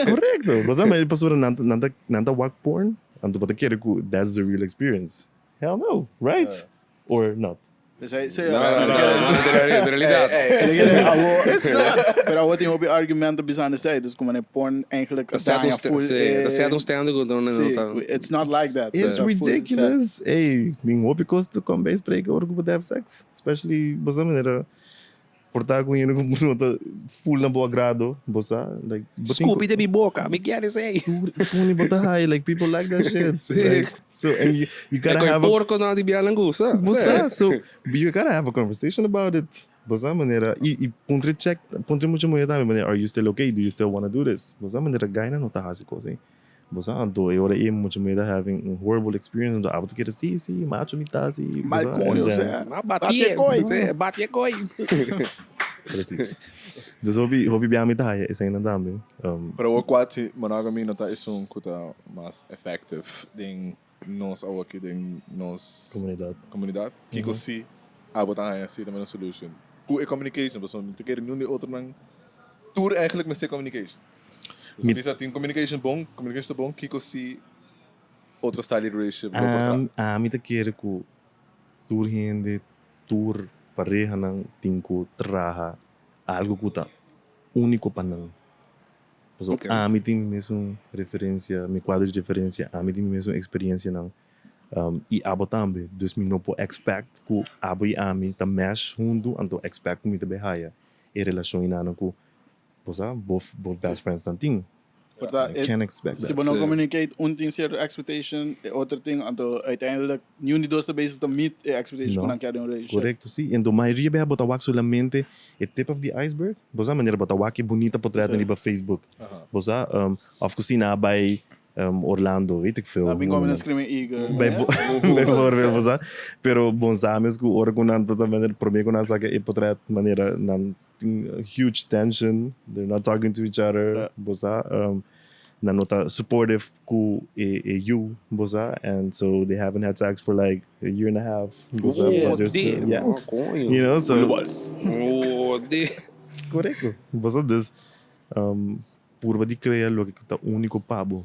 Correcto, bo sa, ma pasobra nan nan ta nan ta wak porn, anto bo ta kere cu that's the real experience. Hell no, right? Or not? Esei, sí, No, no, no, no, en realidad. Pero awo tin hopi argumento bisando esei, dus como ne porn eigenlijk Ta set un daña full, sí, ta set un standard cu no Sí, ta. it's not like that. It's Full, ridiculous. Ey, min hopi cos ta come bij spreken ora cu bo ta have sex. Especially, bo sa manera Por ta cu hende cu no ta full na bo agrado, bo sa, like, bo tin cu. Scupi den mi boca, mi kier esey. Tur bo ta haya, like, people like that shit. Sí. Like, so, and you, you gotta E have a. porco no di bianan gusta. Bo sa, so, you gotta have a conversation about it. Bo sa manera, y, y puntra check, puntra mucha muher tambe, manera, are you still okay? Do you still wanna do this? Bo sa manera, guynan no ta haci cos ey. Bo sa anto e ora e mucha muher ta having un horrible experience anto abo ta kere si si macho mi ta si bo Mal sa coño and then sea. Ma Bati bati e coy. Sí, bati e coy. Precies. Dus hopi hopi bia mi ta haya eseinan tambe. Um, Pero awor kua si monogamy no ta esun ku ta mas effective den nos awoki den nos comunidad. comunidad? Kiko si abo ta haya si ta mester solution? Ku e communication pasobra mi ta kere niun di otronan tur eigenlijk mester communication. Dus Mi- bisa tin communication bon, communication ta bon, kiko si otro style di relationship lo por traha? Am, ami ta kere ku tur hende, tur parehanan tin ku traha algo ku ta úniko pa nan. Pasobra Ok. ami tin mi mesun referencia, mi kuadro di referencia, ami tin mi mesun experiencianan, um, i abo tambe. Dus mi no por expect ku abo i ami ta mesh huntu, anto expect ku mi ta bai haya e relashon inanan ku Bo sa, bo bo best friends nan tin. Por ta You can't expect si that. bo no Sí. communicate, un tin cierto expectation, e otro tin, anto uiteindelijk niun di dos ta bezig ta meet e expectation No. cu nan kier den un relationship. Correcto, sí. En do mayoria bia bo ta wak solamente e tip of the iceberg. Bo sa manera bo ta wak e bunita potretnan Sí. riba Facebook. Bo sa, of cu si nan a bay Orlando, weet ik veel. Nan bin come na Screaming Eagle. Bijvoorbeeld, bo sa. Pero bon sa mes cu ora cu nan ta ta manera prome cu nan saca e potret manera nan tin huge tension, they're not talking to each other, bo sa. Nan no ta supportive cu e e yu, bo sa. And so they haven't had sex for like a year and a half. Bo sa. Oh, But they're still, damn. yes. Coño. You know, so. Oh, damn. Correcto. Bo sa, dus Purba di crea loke cu ta unico pa bo,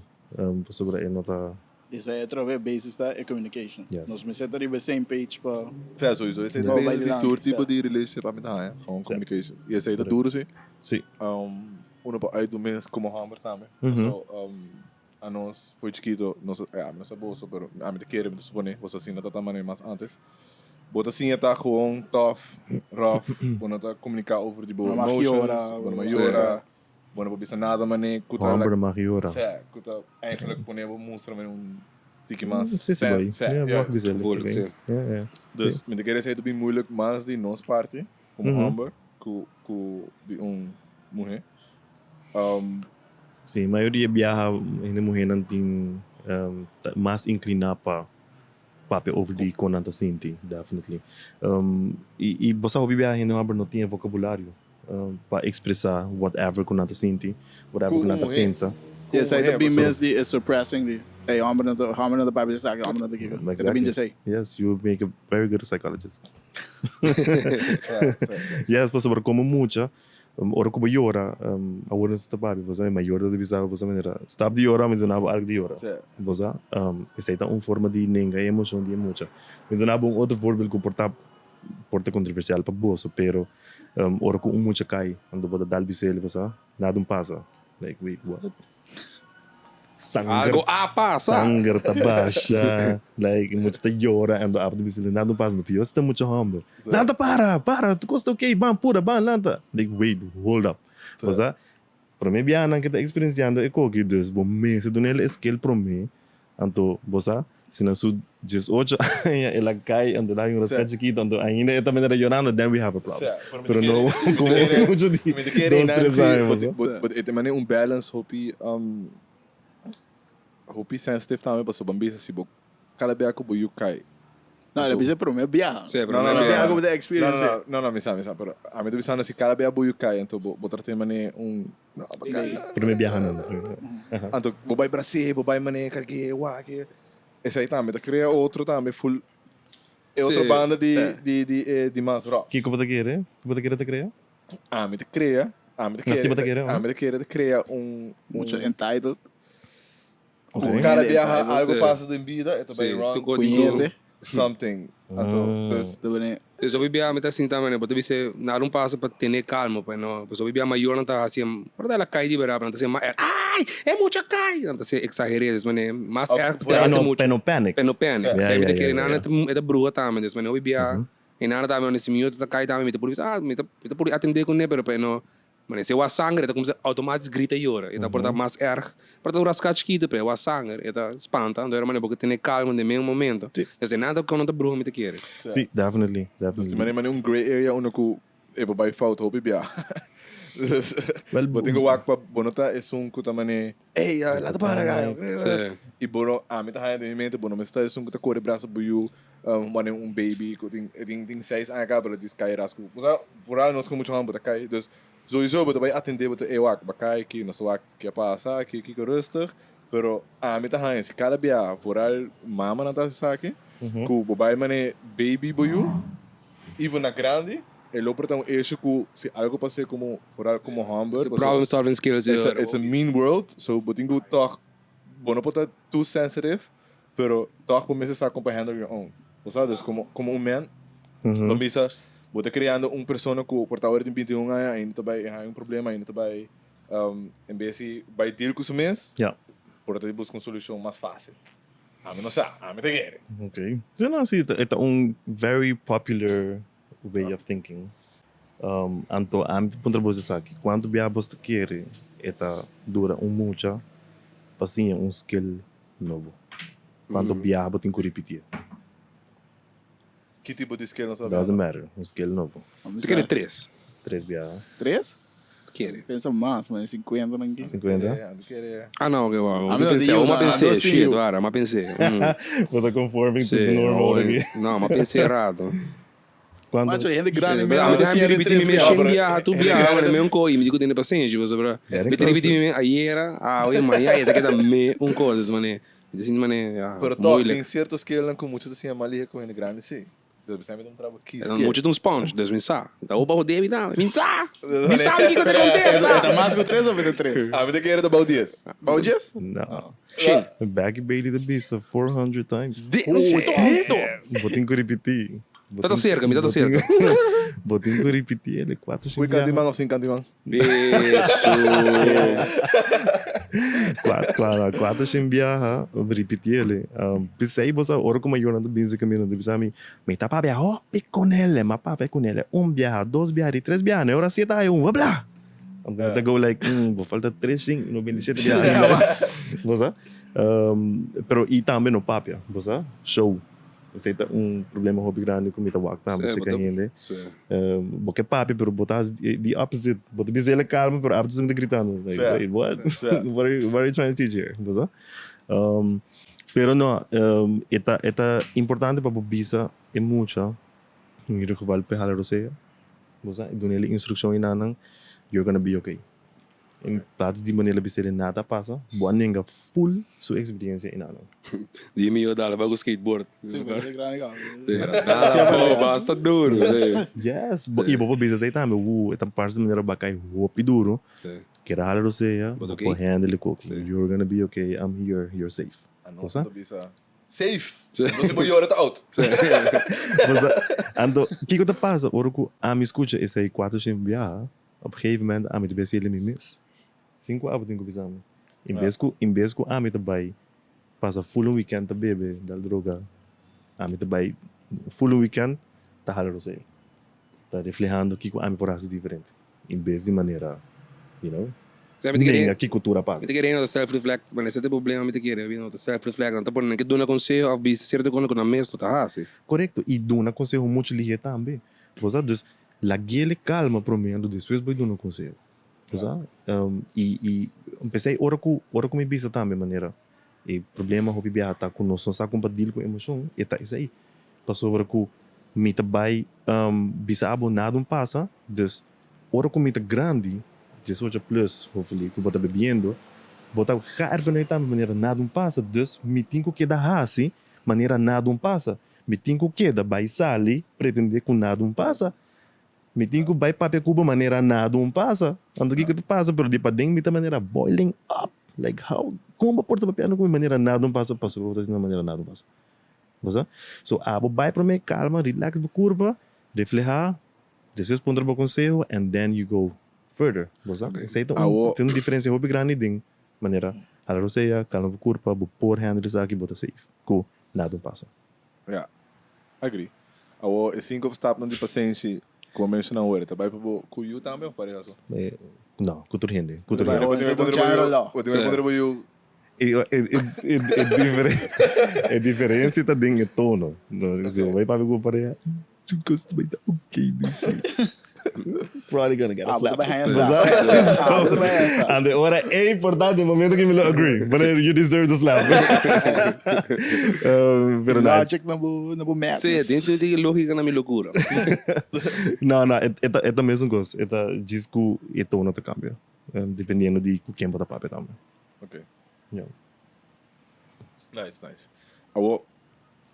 pasobra e no ta. Esei atrobe basis ta e communication. Yes. Nos mester ta riba e same page pa. Sea, sowieso. Esei ta Pa basis di bai tur dilanti, tipo sea. di relationship ami ta haña, gewoon communication. Y esei ta duro si. Si. Uno por uit un mes como homber tambe. So, anos foi chikito, nos, ya, ami no sa boso, pero ami ta kere, mi ta supone, boso asina ta ta manera mas antes. Bo ta siña ta gewoon tough, rough, bo no ta comunica over di bo Bo no mag emotions, yora, bo no mag bo- yora. Bo no por bisa nada mané ku ta Homber mag yora. Sè, ku ta eigenlijk pone bo mustra mané un tiki mas Sí, sí, bai. sè, Ja, juist. mag bisa Gevoelig, sí. sí. Ja, ja. Dus mi ta kere esei ta bin moeilijk mas di nos parti komo homber ku ku di un muhé. Um, Sí, mayoria biaha hende muhénan tin ta mas inkliná pa papia over di kon nan ta sinti, definitely. Um, i i bo sa hopi biaha hende homber no tin e vokabulario. Pa expresa whatever cu nan ta sinti, whatever cu nan ta pensa. Y esey ta bin mes di e suppressing di ey homber no ta homber no ta papia esaki, homber no ta kiko. E ta bin djesey. Yes, you would make a very good psychologist. Yes, pasobra como mucha, ora cu bo yora, awor nos ta papia, bo sa, e mayor ta bisa bo, bo sa manera, stop di yora, mi ta duna bo algo di yora. Bo sa, esey ta un forma di nenga e emocion di e mucha. Mi ta duna bo un otro voorbeeld cu por ta Por ta controversial pa boso, pero ora cu un mucha cay, anto bo ta dal bisel, bo sa, nada un pasa. Like, wait, what? Sanger, Algo a pasa. Sanger ta basha, like, mucha ta yora, anto abo ta bisel, nada un pasa. No pior si ta mucha homber. Lanta, para, para, tu cos ta ok, ban, pura, ban, lanta. Like, wait, hold up. Bo sa, prome biaha nan ke ta experienciando e koki, dus bo mester duna el e skill prome Anto bo sa, si na su diesocho aña el a kai, anto el a hay un rasca chikito, anto ainda e ta manera yorando, then we have a problem. Pero no como mucho di dos, tres aña, bo sa. But e ta manera un balance hopi, hopi sensitive tambe, pasobra bo a bisa si bo cada bia cu bo yu kai. No, el a bisa e prome biaha. Sí, e No, prome no, no, biaha. Algo bo ta experience. No, no, no, no, mi sa, mi sa, pero ami ta bisando si cada bia bo yu kai, anto bo bo ta tin manera un, no, bo kai. Prome biaha nan. Anto bo bai Brasil, bo bai manera karg'é, wak, esei tambe ta krea otro tambe full, e otro Sí, banda di, sí. di, di, e di mas rock. Kiko bo ta kere? Bo ta kere ta krea? Ami ta krea, ami ta No, kere, ki bo ta kere, ami ta kere ta krea un, Mucho un entitled. Ku kada biaha algo Sí. pasa den bida, e ta bai Sí, run tu go Puñete. something. Anto, dus, Ta bini. Dus hopi biaha mi ta sinta manera, bo ta bisa na un paso pa tene calmo, pa no, pasobra hopi biaha mayornan ta haci, por ta el a cay di berdad, pero nan ta haci mas erg, ay, e mucha cay, nan ta haci exagere, des manera, mas erg te haci mucho. Pa no panic. Pa no panic. Ja, Esey mi ta ja, kere, ja, nan ja. e ta bruha tambe, des manera, hopi biaha, e nan tambe, si mi ta cay tambe, mi ta por bisa, ah, mi ta por atende cune, pero pa no, Mane si e wak sanger e ta kumsa automatisch grita i yora. E ta por ta mas erg. Por ta un raská chikitu pero e wak sanger e ta spanta. Anto era mane bo ke tene kalma den men momento. Esei nada ku no ta bruha mi ta kere. Sí, definitely, Dus definitely. di manera mane un grey area unda ku e por bai fout hopi bia. Dus Wel, bo tin ku wak pa bo no ta esun ku ta mane ey laat para gai. Sí. I bo no ami ta haña den mi mente bo no mester ta esun ku ta kore brasa bo yu Wanneer un baby ku tin e tin tin seis aña kaba pero dis kai ras ku bo sa vooral nos ku mucha hòmber ta kai dus souiso bo ta bai atendé bo ta ey wak bo kai aki nos ta wak ke a pasa aki kiko rustig pero ami ta haña si kada bia vooral mamanan ta hasi esaki ku bo bai manera baby bo yu even na grandi e lo por ta un issue ku si algo pas'é komo vooral komo hòmber Su problem solving skills it's a it's a mean world so bo tin ku tòg bo no por ta too sensitive Pero toch bo mester sa con pa handle your own. Bo sa? Dus como, como un man, bo bisa, bo ta creando un persona cu por ta ora tin 21 aña ainda ta bay haña un problema, ainda ta bay, um, en bes di bay deal cu su mes, por ta di busca un solucion mas facil. Ami no sa, ami ta kere. Ok. Sí, no, sí, e ta un very popular way of thinking. Anto ami ta puntra bos esaki, kuantu bia bos ta kere e ta dura un mucha pa siña un skill nobo? Kuantu biaha bo tin ku ripitié? Ki tipo di skill nos ta Doesn't matter, un skill nobo. Ta kere tres. Tres biaha. Tres? Kere. Pensa mas, man, 50 nan ki. 50? Ah no, oke, wow. Ami pensé, ma pensé, shit, wara, ma pensé. Bo ta conforming to the norm ora ki. No, ma pensé rato. Cuando Macho, hende grandi mi ta hende ripiti mi mes shen biaha, tur biaha, ora mi un ko y mi di ku tene pasenshi, pasobra mi ta ripiti mi mes ayera, awe, mañana, y ta keda me un kos, dus mane, mi ta sinti mane, ya, Pero toch, moeilijk. tin cierto skillnan ku mucha ta siña mas lihe ku hende grandi, si. Dus besei mi ta un traba ki skill. Mucha ta un sponge, dus mi sa. Mi ta opa hode mi ta, mi sa! Mi sa mi kiko ta kontesta! E ta mas ku tres of e ta tres? Ami ta kere ta bou dies. Bou dies? No. Shin. Becky Bailey ta bisa 400 times. De tonto! Bo tin ku ripití. Ta ta serka, mi ta ta serka. Bo tin ku ripití el e kuater Pui shin biaha. kantiman of sin kantiman? Beso. Kuater shin biaha ripití el e. P'esei bo sa ora ku mayornan ta binse kaminda nan ta bisa mi, mi ta papia hopi ku nel, mi a papia ku nel un biaha, dos biaha, di tres biaha, na e ora siete a un, wabla! Anto mi ta go like, bo falta tres shin i 97 biaha ainda. Bo sa? Pero i tambe no papia, bo sa? Show. Esei ta un problema hopi grandi ku mi ta wak tambe serka hende. Bo ke papia pero bo ta hasi the opposite. Bo ta bisa el kalma pero abo ta ta gritando. Like, wait, what? What are you, what are you trying to teach here? Bo sa? Pero no, e ta, e ta importante pa bo bisa e mucha, in ieder geval p'e hala rosea, bo sa, i duna el e instrukshon i nan nan, you're gonna be okay. In plaats di manera bisa di nada a pasa, bo a nenga full su experiencia y nada. Di mi yo dal ba cu skateboard. Sí, pero e grandi caba. Sí, nada, basta duro, sí. Yes, bo, y bo por bisa esey tambe, wu, e ta parse manera bo a cay hopi duro. Sí. Kere hala rosea, Bo bo ta por okay. handle e koki. Sí. You're gonna be okay, I'm here, you're safe. Anos Bo sa? ta bisa safe. Sí. Anto si bo yora ta out. Sí. Bo sa? Anto, kiko ta pasa ora cu ami scucha esey cuatro shen biaha? Op gegeven moment ami ta bay hasi mi mes. Sin cu abo tin cu bisa mi. In bes cu, in bes cu ami ta bay pasa full un weekend ta bebe, dal droga, ami ta bay full un weekend ta hala roseo. Ta reflehando kico ami por hasi diferente. In bes di manera, you know, nenga kico tur a pasa. Mi ta kere no ta self reflect, ma esei ta e problema mi ta kere, mi no ta self reflect, nan ta pone nan ke duna conseho of bisa cierto cosa cu nan mes no ta hasi. Corecto, y duna conseho mucho lihe tambe. Bo sa, dus Lagu'e calma prome anto despues bo duna conseho. Bo sa? Y y p'esei ora cu ora cu mi bisa tambe manera e problema hopi biaha ta cu nos no sa con pa deal cu emocion e ta esei. Pasobra cu mi ta bay bisa abo nada un pasa dus ora cu mi ta grandi diesocho plus hopefully cu bo ta bebiendo bo ta gaer tambe manera nada un pasa dus mi tin cu keda haci manera nada un pasa. Mi tin ku keda bai sali pretendé ku nada un pasa. Mi tin ku bai papia ku bo manera nada un pasa. Anto kiko ta pasa? Pero di paden mi ta manera boiling up. Like how, kon bo por ta papiando ku mi manera nada un pasa pasobra bo ta haciendo manera nada un pasa. Bo sa? So abo bai prome kalma, relax bo kurpa, refleha, despues puntra bo konseho and then you go further. Bo sa? Esei ta un, tin un diferensia hopi grandi den manera hala rosea, kalma bo kurpa, bo por handle esaki, bo ta safe ku nada un pasa. Ya, agree. Awor e cinco stapnan di pasenshi ku bo menshoná awor, e ta bai pa bo ku yu tambe òf pareha so? No, ku tur hende, ku tur hende. Bo tin bai puntra bo yu. E e diferensia ta den e tono. Si bo bai papia ku bo pareha, tur kos ta bai ta okay dushi. Probably gonna get a slap. Ante ora e importante momento que mi lo agree. But you deserve the slap. Pero na. Logic na bo na bo madness. Sí, tin tin lógica na mi locura. No, no, e ta e ta mesun cos. E ta djis cu e tono ta cambia. Dependiendo di cu ken bo ta papia tambe. Okay. Yeah. Nice, nice. Awo,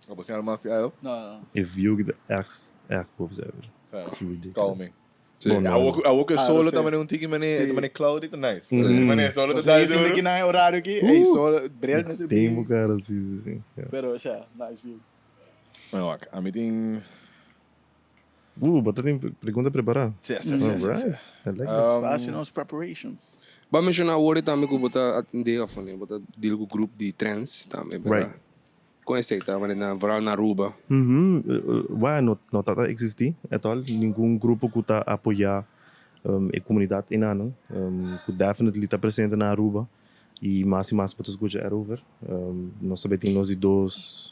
abo sin algo mas di ayo? No, no. E view ki ta echt, echt hopi zuiver. Sa, It's ridiculous. calming. Sí. Bon, Awo ku, awo ku e Ah, solo no ta sé. mane un tiki mane, Sí. ta mane cloudy ta nice. Mm. Mane solo ta Osea, dai sinti duro. ki na e horario ki, ey, solo, bril mester bi. Tempo cara, sí, sí, sí. Yeah. Pero, osea, nice view. Bueno, wak, ami tin Bo ta tin pregunta prepará? Sí, sí, sí, sí, sí. Alright, I like that. Sta haci nos preparations. Bo a menciona awor tambe cu bo ta atende of bo ta deal cu groep di trans tambe, berdad? Right. Kon esei ta manera na vooral na Aruba? Wou no no ta ta existi at all ningun grupo ku ta apoya e komunidat enanan ku definitely ta presente na Aruba i mas i mas bo ta skucha erover. Nos ta bai tin nos di dos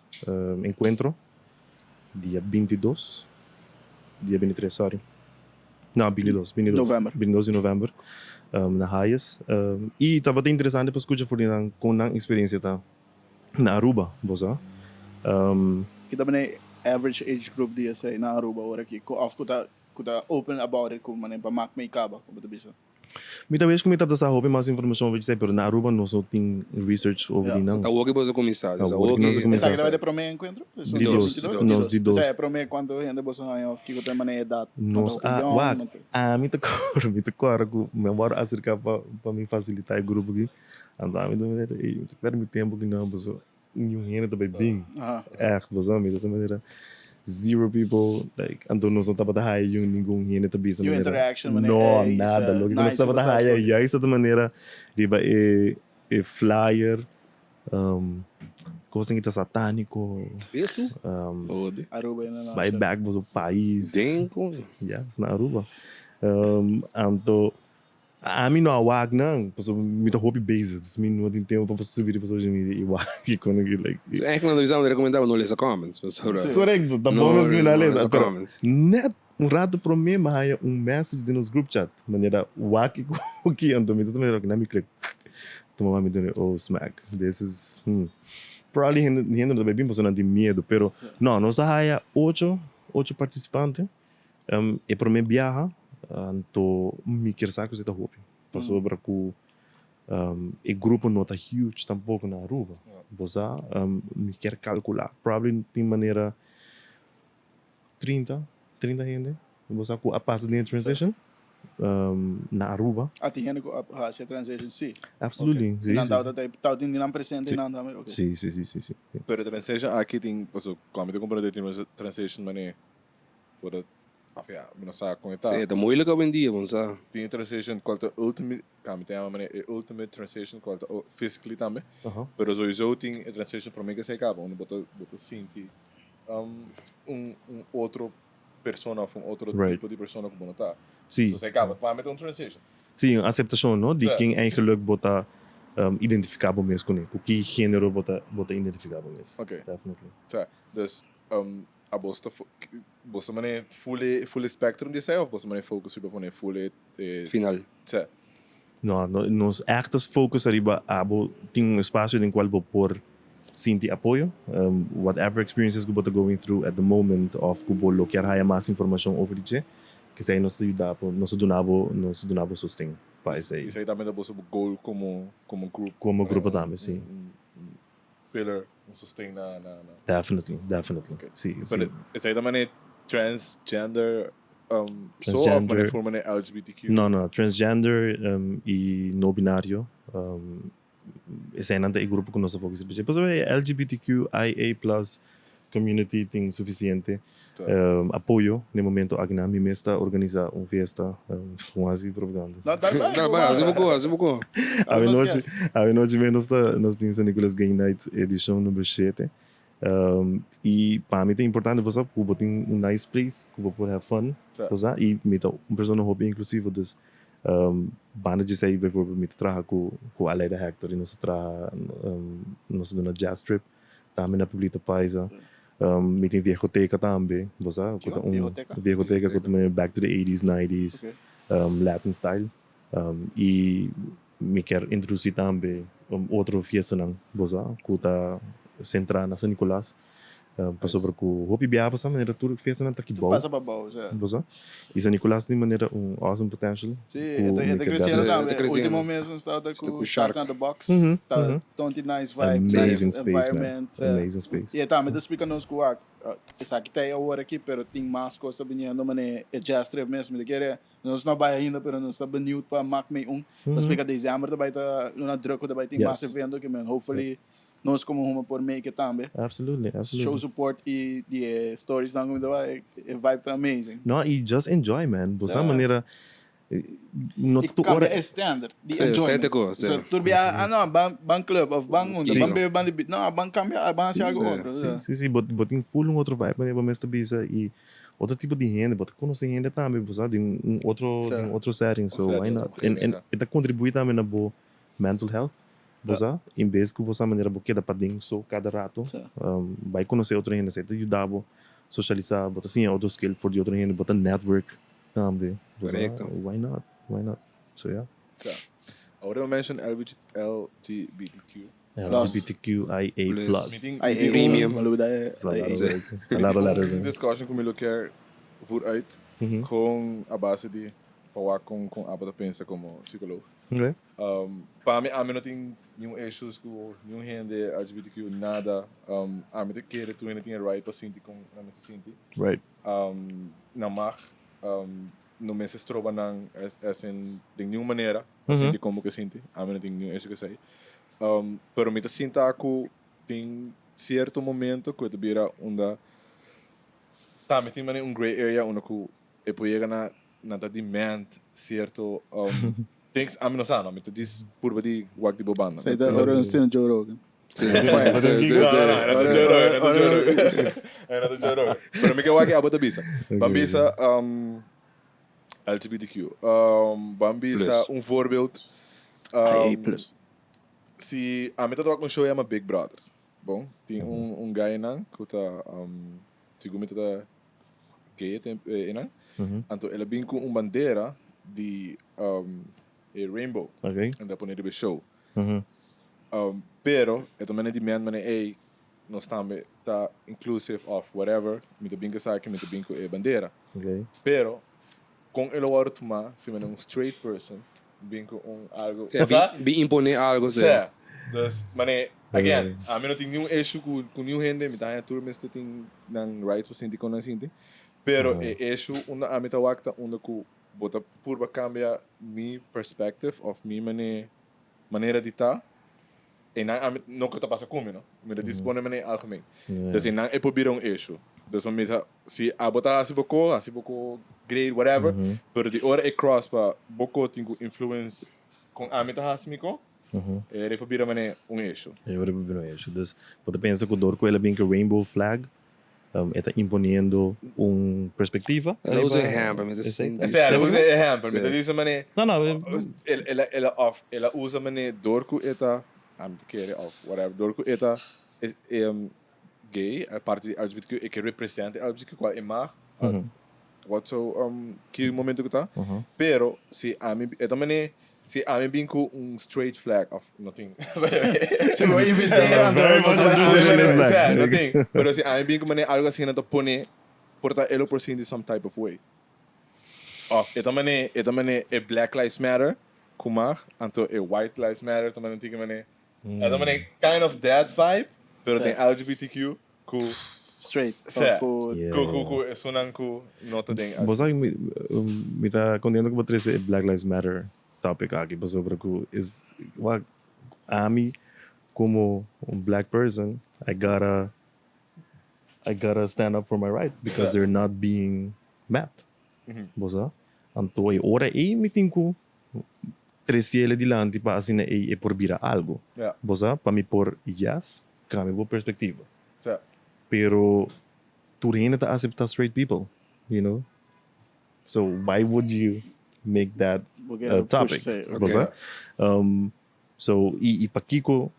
enkuentro dia 22 dia 23 sorry no 22 22 November. 22 di november na Hayes i tabata interesante pa skucha for di nan kon nan eksperensia ta. Na Aruba, bo sa. Ki ta bini average age group di esei na Aruba ora ki of ku ta ku ta open about it ku manera pa mak mei kaba ku bo ta bisa? Mi ta wens ku mi tabata sa hopi mas informashon over esei pero na Aruba nos no tin research over di nan. Ta awor ki boso kuminsá. Ta awor ki nos a kuminsá. Esaki tabata e promé enkuentro? Di dos. Nos di dos. Esei e promé kuantu hende boso haña of kiko ta e manera edat? Nos a wak ami ta kòrda mi ta kòrda ku mi a wòrdu aserká pa pa mi fasilitá e grupo aki. Anto ami ta manera, ey, mi ta perde mi tempo aki nan pasobra niun hende ta bai bin. Echt, pasobra mi ta manera zero people, like, anto nos no tabata haya yun ningun hende ta bisa manera. Interaction manera, No, nada, loke ku nos tabata haya juist ta manera riba e e flyer, kosnan ki ta sataniko, Aruba in a bai nutshell. bek boso pais. Den kon? Yes, na Aruba. Anto Ami no a wak nan, pasobra mi ta hopi bezig, dus mi no tin tempo pa subi riba social media i wak i kon i like. So eigenlijk nan ta bisa nan recomenda bo no lesa comments, pasobra. Correcto, ta bon mes ku mi no a lesa, pero net un rato prome mi a haya un message den nos group chat, manera wak i koki, anto mi ta manera ok, nan mi click, tuma mi tene oh smack, this is hmm, probably hende no ta bai bin pasobra nan tin miedo, pero no, nos a haya ocho, ocho participante. E prome biaha anto mi kier sa ku esei ta hopi pasobra ku e grupo no ta huge tampoko na Aruba. Bo sa mi kier kalkula probably tin manera 30, 30 hende bo sa ku a pasa den e transition na Aruba. Ah tin hende ku a hasi e transition si. Absolutely si. Nan tabata tabatin di nan presente nan tambe ok. Si si si si. Pero e transition aki tin pasobra ku ami ta komprende tin transition mane Por a, of ja, mi no sa kon e ta. Sí, ta moeilijk awendia, bo no sa. Tin e transition cual ta ultimate, ka mi ta yama manera e ultimate transition cual ta physically tambe. Pero sowieso tin e transition prome ke esei kaba, unda bo ta bo ta sinti un un otro persona of un otro tipo di persona ku bo no ta. Sí. So esei kaba, pa mi ta un transition. Sí, un aceptacion, no? Di ken eigenlijk bo ta identifica bo mes kuné, ku ki genero bo ta bo ta identifica bo mes. Oké. Definitely. Sa, dus A bos ta bos ta mane full e full e spectrum di esei of bos ta mane focus riba mane full e e Final. Sè. No, no, nos echt ta focus ariba abo tin un espacio den cual bo por sinti apoyo, whatever experiences cu bo ta going through at the moment of cu bo lo kier haya mas informacion over di dje, kesey nos ta yuda bo, nos ta duna bo, nos ta duna bo sosten pa esey. Esey tambe ta boso goal como como grupo? Como grupo tambe, si. Pillar, un sosten na na na. Definitely, definitely. Okay. Si, si. Pero esei ta manera transgender um, so of manera for manera LGBTQ? No, no, transgender um, y no binario. Um, eseinan ta e grupo ku nos ta focus riba dje. Pasobra e LGBTQIA plus community tin suficiente apoyo na e momento aki nan. Mi mes ta organisa un fiesta con haci propaganda. No, dal bai, Dal bai, haci bo haci bo. Awenochi, awenochi mes nos ta nos tin San Nicolas Gay Night edicion number shete. Y pa mi ta importante bo sa cu bo tin un nice place cu bo por have fun, bo sa, y mi ta un persona hopi inclusivo dus banda dje esey bijvoorbeeld mi ta traha cu cu Aleida Hector y nos ta traha nos ta duna jazz trip. Tambe na Pueblito Paisa. Mi tin Viejoteca tambe, bo sa? Ku ta un Viejoteca? Viejoteca ku ta manera back to the eighties, nineties, Latin style. I mi kier introduci tambe otro fiestanan, bo sa, ku ta centra na San Nicolas. Pasobra ku hopi biaha pasa manera tur fiestanan ta ki bou. Pasa pa bou, sa. Bo sa? I San Nicolas tin manera un awesome potential. Si, e ta, e ta creciendo tambe. Ultimo mes nos tabata ku Shark na the Box. Ta tonti nice vibe, Amazing nice space, man. environment. Amazing space. I e tambe ta splika nos ku wak, esaki ta e awor aki, pero tin mas kos ta biniendo manera e jazz trip mes. Mi ta kere, nos no a bai ainda, pero nos ta benieuwd pa mak mei un. Ta splika december ta bai ta luna druk ku ta bai tin mas evento ke men hopefully Nos como huma por make it tambe. Absolutely, absolutely. Show support y di e stories nan cu mi ta wak, e vibe ta amazing. No, y just enjoy man. Bo sa manera, No E tur cambia ora. e standard di Sí, enjoyment. sete cos, sí. So, tur bia, ah no, ban, ban club of ban unda, Sí. ban bebe, ban di, no, ban cambia, ban haci algo sí, otro. Sí, Sí. sí, sí, bo, bo tin full un otro vibe manera bo mes ta bisa y otro tipo di hende, bo ta conoce hende tambe, bo sa, di un, un otro, Sí. di un otro setting, so Setting, why not? otro En, en omgeving, e ta contribui tambe na bo mental health, bo Ja. sa, en bes cu bo sa manera bo keda paden so cada rato, Sí. Bai conoce otro hende, esey ta yuda bo socialisa, bo ta siña otro skill for di otro hende, bo ta network tambe. Bo sa, Correcto. why not? Why not? So yeah. Ja. Awor bo mention LBGTQ. Plus. LGBTQIA Plus. plus. Mi tin- IA, Premium. mi lubida e It's a lot IA. of letters. A lot of letters. Een eh. discussion cu mi lo kier vooruit. Gewoon a base di pa wak con con abo ta pensa como psicoloog. Okay. Pa mi, ami no tin niun issues cu niun hende LGBTQ, nada. Ami ta kere tur hende tin e right pa sinti con nan mester sinti. Nan mag, no mester stroba nan as in den niun manera pa sinti con bo ke sinti. Ami no tin niun issue cu esey. Pero mi ta sinta cu tin cierto momento cu e ta bira unda tambe tin manera un grey area unda cu e por yega na nan ta demand cierto things. Ami no sa no, mi ta djis purba di wak di bo banda. Esei ta ora nos tin Joe Rogan. Sí, sí, sí, sí. No, no, no ta Joe Rogan, no ta Joe Rogan. No ta Joe Rogan. Pero mi ke wak abo ta bisa. Ban bisa LGBTQ. Ban bisa un voorbeeld. IA plus. Si ami ta wak un show yama Big Brother. Bon, tin un guy nan ku ta sigur mi ta ta gay e temp einan. Anto el a bin ku un bandera di e rainbow. Anto a pone riba e show. Pero e ta manda di ment manera ey nos tambe ta inclusive of whatever, mi ta bin ku esaki, mi ta bin ku e bandera. Pero kon e lo wòrdu tuma si manera un straight person bin ku un algo. Sea, bin, bin imponé algo, sea. Sea. Dus, mane, again, ami no tin niun issue ku ku niun hende, mi ta haña tur mester tin nan rights pa sinti kon nan sinti. Pero e issue unda ami ta wak ta unda ku bo ta purba kambia mi perspective of mi mane manera di ta, e nan ami no ku ta pasa ku mi, no. Mi ta dispone mane algemeen. Dus e nan e por bira un issue. Dus mi ta Si abo ta hasi bo ko, hasi bo ko great, whatever. Pero di ora e cross pa bo ko tin ku influence kon ami ta hasi mi ko, e ora e por bira manera un issue. E ora e por bira un issue. Dus bo ta pensa ku dor ku el a bin ku rainbow flag, e ta imponiendo un perspectiva? El a usa ehempel, mi ta sinti. Esei, el a usa ehempel. Mi ta bisa manera. No, no. El a, el a, of el a usa manera dor ku e ta, ami ta kere of whatever, dor ku e ta gay, aparte di LGBTQ, e ke representa e LGBTQ cual e mag, what so, ki momento ku ta. Pero si ami, e ta mane, si ami bin ku un straight flag of no tin. Si bo invent'é anto bo ta bai push Straight flag. Sea, no tin. Pero si ami bin ku mane algo asina ta pone, por ta e lo por sinti some type of way. Of e ta mane, e ta mane e Black Lives Matter ku mag, anto e White Lives Matter ta mane tin ki mane E ta mane kind of that vibe, pero den LGBTQ ku Straight. Sí. Of ku Yeah. ku ku ku esunnan ku no ta den Bo sa mi, mi ta contento ku bo trece e Black Lives Matter topic aki pasobra ku is wak ami como un black person I gotta I gotta stand up for my right because Sí. they're not being met. Bo sa? Anto e ora ei mi tin ku treciele dilanti pa asina ei e por bira algo. Ja. Bo sa, pa mi por yes, cambia bo perspectiva. Ja. Pero tur hende ta acepta straight people, you know. So why would you make that Bo ke a push topic? esei. Bo sa? So, y pakico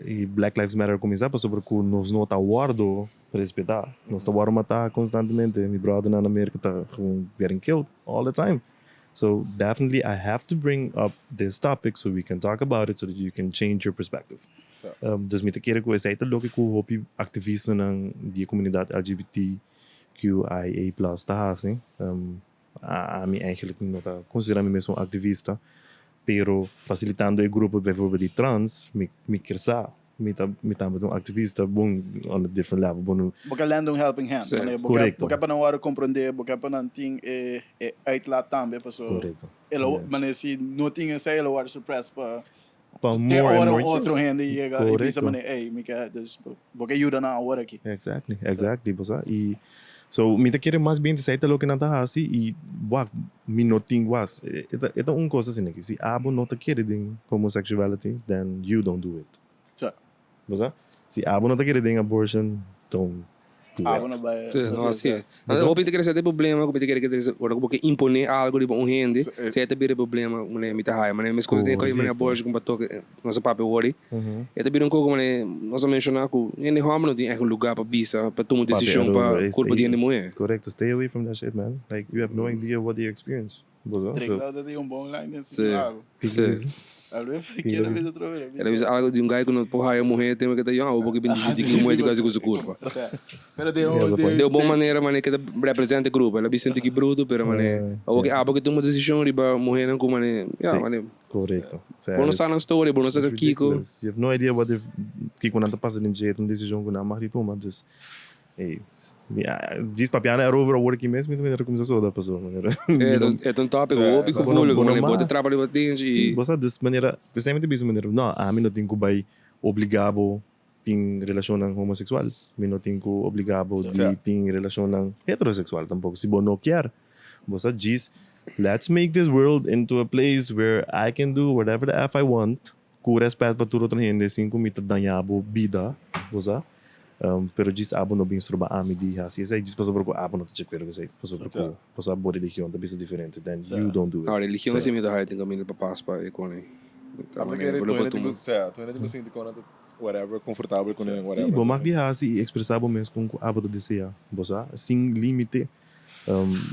e Black Lives Matter a cuminsa? Pasobra cu nos no ta wordo respeta. Nos ta wordo mata constantemente. Mi brothernan na Merca ta gewoon getting killed all the time. So definitely I have to bring up this topic so we can talk about it so that you can change your perspective. Dus mi ta kere cu esey ta loke cu hopi activistanan di e comunidad LGBTQIA plus ta haci. Ami eigenlijk no ta considera mi mes un activista, pero facilitando e grupo bijvoorbeeld di trans, mi mi kier sa, mi ta mi tambe ta un activista bon on a different level, bo no. Bo ke lend un helping hand, Sí. wanneer bo ke Correcto. bo ke pa nan wòrdu komprondé, bo ke pa nan tin e e uitlaat tambe, paso Correcto. e lo Yeah. wanneer si no tin esei e lo wòrdu suppressed pa Pa te more and ora more otro years. hende yega i bisa Correcto. manera ey mi ke dus bo ke yuda nan awor aki. Exactly, exactly, bo sa. I. So mi ta kere mas bien esei ta loke nan ta hasi i wak mi no tin was. E ta e ta un kos asina aki, si abo no ta kere den homosexuality then you don't do it. Sa. Bo sa? Si abo no ta kere den abortion don't do Abo it. no bai Sí, no, hasi así esei. es. Entonces, hopi ta kere sa e problema ku mi ta kere ke ora ku bo ke imponé algo riba un hende, Sí. esei ta bira e problema manera mi ta haya. Manera meskos den koe manera Korekto. abortion ku bo a toka nos a papia wori. E ta bira un koko manera nos a menshoná ku hende hòmber no tin ègt un lugá pa bisa, pa tuma un Papia desishon pa erover, kurpa di stay hende muhé. Korekto, stay away from that shit man. Like you have no idea what they experience. Bo sa? Trek So, dat dat un bon line den su Sí. trago. Sí. Alweer kier bisa otro vez. El a bisa algo di un guy ku no por haya muhé tema ke ta yòn, awor bo ke bin disidí ki muhé di kasi ku su kurpa. Pero den un Den un bon manera manera ke ta representa e grupo. El a bisa un tiki bruto pero manera awor ke abo ke tuma desishon riba muhénan ku manera ya manera. Korekto. Bo no sa nan storia, bo no sa kiko. You have no idea what if kiko nan ta pasa den dje, un desishon ku nan mag di tuma. Dus Ey, mi a djis papiando erover awor aki mes, mi ta manera cuminsa soda paso manera. E ta un topic hopi gevoelig, manera bo ta trapa riba tenchi Si, y. bo sa dus manera, pesey mi ta bisa manera, no, ami no tin cu bay obliga bo tin relacionnan homosexual, mi no tin cu obliga bo di tin relacionnan heterosexual tampoco, si bo no kier, bo sa djis let's make this world into a place where I can do whatever the F I want, Ku rèspèt pa tur otro hende sin ku mi ta dañá bo bida, bo sa. Pero djis abo no bin stroba ami di hasi esei, djis pasobra ku abo no ta djakuerdo ku esei, pasobra ku bo sa bo religion ta bisa diferente, then you don't do it. No, religion si mi ta haya tin kaminda pa pas pa e kone. Abo ta kere tur hende tin ku, sea, tur hende tin ku sinti kon nan ta whatever, konfortabel kuné, whatever. Si, bo mag di hasi i ekspresá bo mes kon ku abo ta deseá, bo sa, sin límite.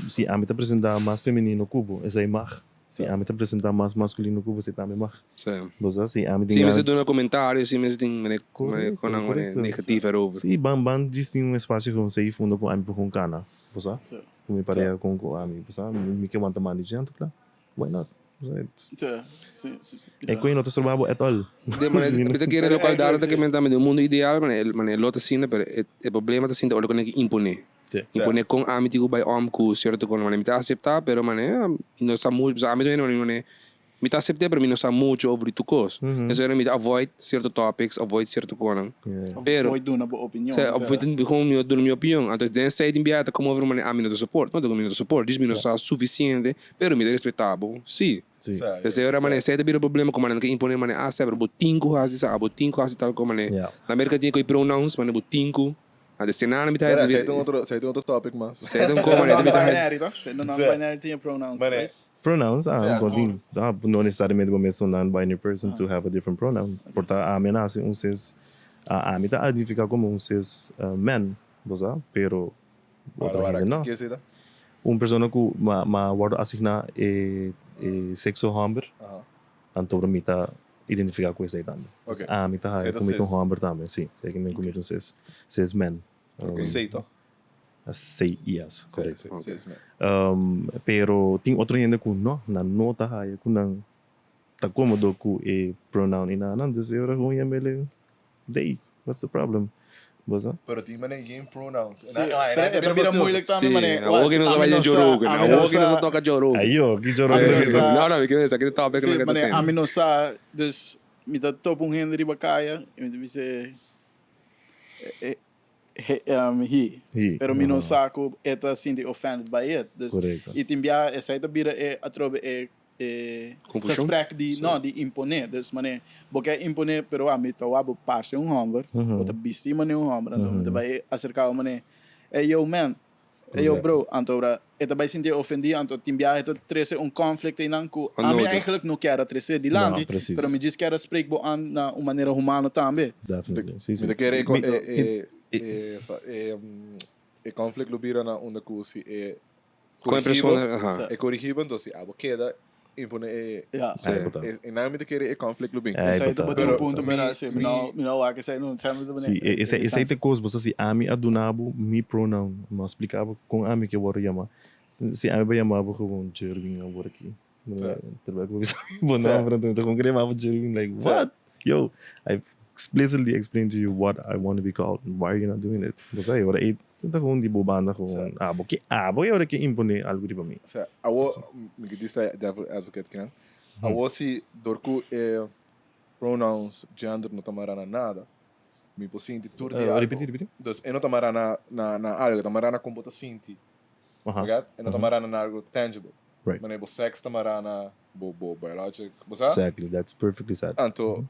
Si ami ta presentá mas femenino ku bo, esei mag. Si ami ta presentá mas maskulino ku bo, si tambe mag. Sí. Bo sa, si ami tin Si gana. mester duna komentario, si mester tin mane Korekto, konan mane korekto. negatief erover. Si, ban ban djis tin un espasio ku sei funda ku ami por kon kana, bo sa? Sí. Ku mi pareha kon ku ami, bo sa? Mi ke wanta manda di djento, kla. Why not? Bo sa, it's. Sí, sí, sí. E koe no ta stroba bo at all. De mane, mi ta kere lokual Darwin ta kementa mi den un mundo ideal, mane mane lo ta asina, pero e e problema ta sinta ora ku nan ke imponé. Sí. Imponé kon ami tin ku bai om ku sierto kon mane mi ta aseptá, pero mane mi no sa mucho, pasobra ami ta hende mane mane mi ta asept'é pero mi no sa mucho over di tur kos. Entonces mi ta avoid sierto topics, avoid sierto konan. Pero Avoid duna bo opinion. Sí, avoid mi no duna mi opinion. Entonces den esei tin biaha ta como over mane ami no ta support, no ta ku mi no ta support, djis mi no sa suficiente, pero mi ta respetá bo, sí. Sí. Esei ora mane esei ta bira problema ku mane nan ke impone mane ah sèber bo tin ku hasi sa, bo tin ku hasi tal kos mane. Na Merka tin ku e pronouns mane bo tin ku. Antes senana mi ta Mira, esei ta un otro, esei ta un otro topic mas. Esei ta un kos mane mi ta Non-binary toch? Esei non-binary tin e pronouns, Mane. right? Pronouns, ah, bo tin, ah, no necesariamente bo mester un non-binary person to have a different pronoun. Por ta ami a nase un cis, ami ta identifica como un cis man, bo sa, pero otro Wara, wara, hende no. ke esei ta? Un persona cu ma wordo asigna e sexo homber, anto mi ta identifica cu esey tambe. Ok. Ami ta haya Esey ta cu mi ta un cis. homber tambe, si. Esey ki mi cu mi ta un cis, cis man. Cu C toch? C, yes, correcto. C, cis man. Pero tin otro hende cu no, nan no ta haya cu nan ta comodo cu e pronoun y nan, dus e ora gewoon yam'e they, what's the problem? Bo sa? Pero tin manera geen pronouns. Sí, pero e ta bira moeilijk tambe Sí, manera. awor ki nos a bai den Joe Rogan, awor ki nos a toka Joe Rogan. Ayo, ki Joe Rogan a bisa? No, no, mi kier bisa ki topic Sí, nan ke ta manera tene. ami no sa, dus mi ta topa un hende riba kaya y mi ta bisa he, He, pero mi no aha. sa ku e ta sinti offended by it. Dus, Correcto. y tin bia esei ta bira e atrobe e e Confusion? gesprek di no di imponé dus manera bo ke imponé pero ami ta wak bo parse un homber bo ta bisti manera un homber anto mi ta bai aserka bo manera ey yo man ey yo bro anto ora e ta bai sinti ofendi anto tin biaha e ta trese un conflict einan ku ami eigenlijk no kier a trese dilanti pero mi djis kier a spreek bo an na un manera humano tambe. Definitely si si. Mi ta kere e e conflict lo bira na unda ku si e Con e persona, aha. E corrigibo, entonces si abo keda impone e... Ja. Sí. Ay, bota. E, e nan mi ta kere e conflict lo bin. Ay, Esei ta bota. bota un Pero punto, mi- pero sí, mi no, mi no wak esei no, esei no ta Sí, bene. esei, esei ta cos, bo sa si ami a duna bo mi pronoun, mi a splica bo con ami ke worde yama. Si ami bo yama bo gewoon Jerwin awor aki. Terwijl ku bo bisa bo nomber, anto mi ta gewoon kere yama bo Jerwin, like what? Yo, I've explicitly explained to you what I want to be called, why are you not doing it? Bo sa, e ora ei ta gewoon di bo banda gewoon, abo ke abo e ora ke impone algu riba mi. Osea, awo, mi ke disa devil advocate kinan, awo si dor ku e pronouns gender no ta mara na nada, Mi por sinti tur di algo. Ripiti, ripiti. Dus e no ta mará na, na, na algo, e ta mará na kon bo ta sinti. Oké? E no ta mará na algo tangible. Manera bo sex ta mará na bo, bo biologic, bo sa? Exactly, that's perfectly said. Anto,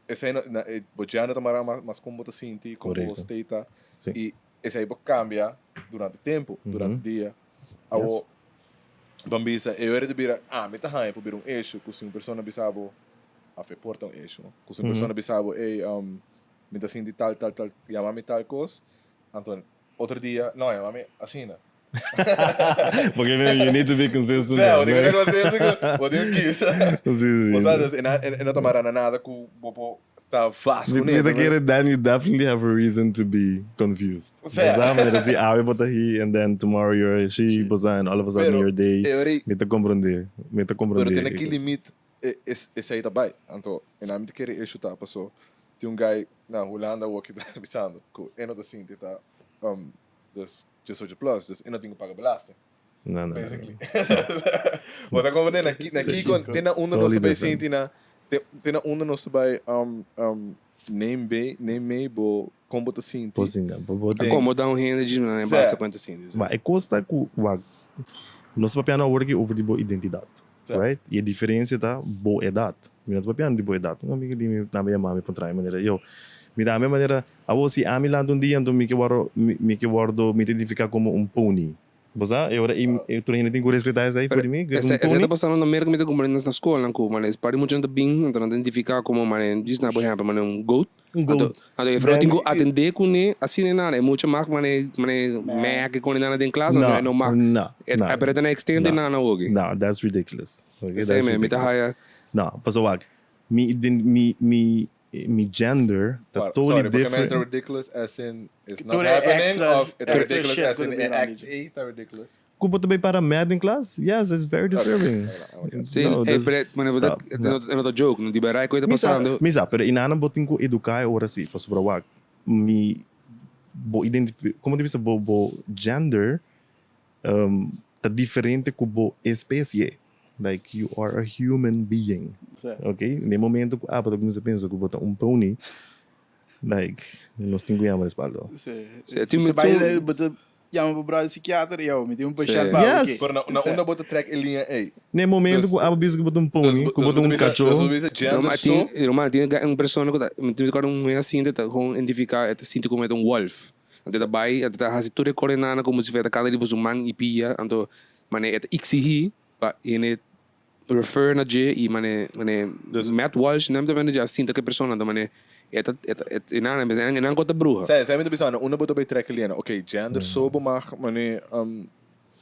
esei no, na, e, bo gender ta mará mas, mas kon bo ta sinti, kon bo state ta. I esei por kambia durante tempu, durante dia. Awo, ban bisa, e ora ta bira, ami ta haña por bira un issue ku si un persona bisa bo, Af e por ta un issue. Ku si un persona bisa bo, ey, mi ta sinti tal, tal, tal, yama mi tal kos, anto otro dia, no, yama mi asina. Porque you need to be consistent. Sí, bo tin ku ta consistent ku bo tin ku kisa. Sí, sí. Bo sa, dus e no ta mara na nada ku bo por ta vast kuné. Mi ta kere then you definitely have a reason to be confused. Sí. Bo sa, manera si awe bo ta he and then tomorrow you're she, bo sa, and all of a sudden you're they. Mi ta comprende, mi ta comprende. Pero te na ki limit Esei ta bai. Anto e nan mi ta kere e shuta paso tin un guy na Hulanda awor ki ta bisando ku e no ta sinti ta dus diesocho plus dus e no tin ku paga belasting. No, no, no. Basically. Bo ta comprende? Na ki na kiko te na unda nos ta bai sinti na te na unda nos ta bai neem be neem mee bo kon bo ta sinti. Bo sinti bo bo Ta komo da un hende djis na basta ku e ta sinti. Ma e kos ta ku wak nos ta papiando awor aki over di bo identidat. Right? I e diferencia ta bo edad. Mi no ta papiando di bo edad. Un amigo di mi tambe yama mi puntra mi manera, yo, mi ta ami manera, awor si ami lanta un dia anto mi ke wòrdu, mi ke wòrdu, mi ta identifica como un pony. Bo sa? E ora ei tur hende tin ku respeta esei for di mi, ku es un Esei pony. ta pasando na Merca mi ta kumprende na skolnan ku mane par di muchanan ta bin anto nan ta identifica como mane djis na por ehempel mane un goat. Un goat. Anto e vrouw tin ku atendé kuné asina e nada. E mucha mag mane mane mèk ku e nana den klas anto e no mag. No, no. E pero e ta na extende nana oki. No, that's ridiculous. Okay, Esei that's mi ta ridiculous. haya. No, pasobra wak, mi mi mi mi gender ta totally Sorry, porque different. ta ridiculous as in it's not Tur e happening extra- of it's extra ridiculous shit as ku in ta e bira act liedje. ei ta ridiculous. Ku bo ta bay para mad den klas? Yes, it's very disturbing. Sí, No, eh, this pero mane bo ta stop. No. e no ta joke, no di berai ku e ta Mi sa, pasando. mi sa, pero inana bo tin ku eduká e ora si, pasobra wak, mi bo identifi, komo ta bisa, bo bo gender ta diferente ku bo especie, like you are a human being, Sí. ok? Den momento ku abo ta kuminsa pensa ku bo ta un pony, like nos tin ku yama respaldo. Sí. Sí, tin Se bai tin bo ta Yama bo brother psikiater, yo, mi tin un pashent Sí. pa Yes. oké. Pero na, na unda bo ta trek e liña ei? Na e momento ku abo bisa ku bo ta un pony, ku bo ta un kachó. Dus bo bisa gender Normal so. tin, normal tin un persona ku ta, mi tin recorda un muher asina ta gewoon identifica, e ta sinti como e ta un wolf. Anto e ta bai, e ta hasi tur e korenana como si fuera e ta kanta riba su man i pia, anto mane e ta exigi pa hende refer na dje i mane mane Matt Walsh nan ta mane dje a sinta ku e persona anto mane e ta e ta e nan e nan ku ta bruha. Sa esei mi ta bisa no unda bo ta bay trek liana ok gender so bo mag mane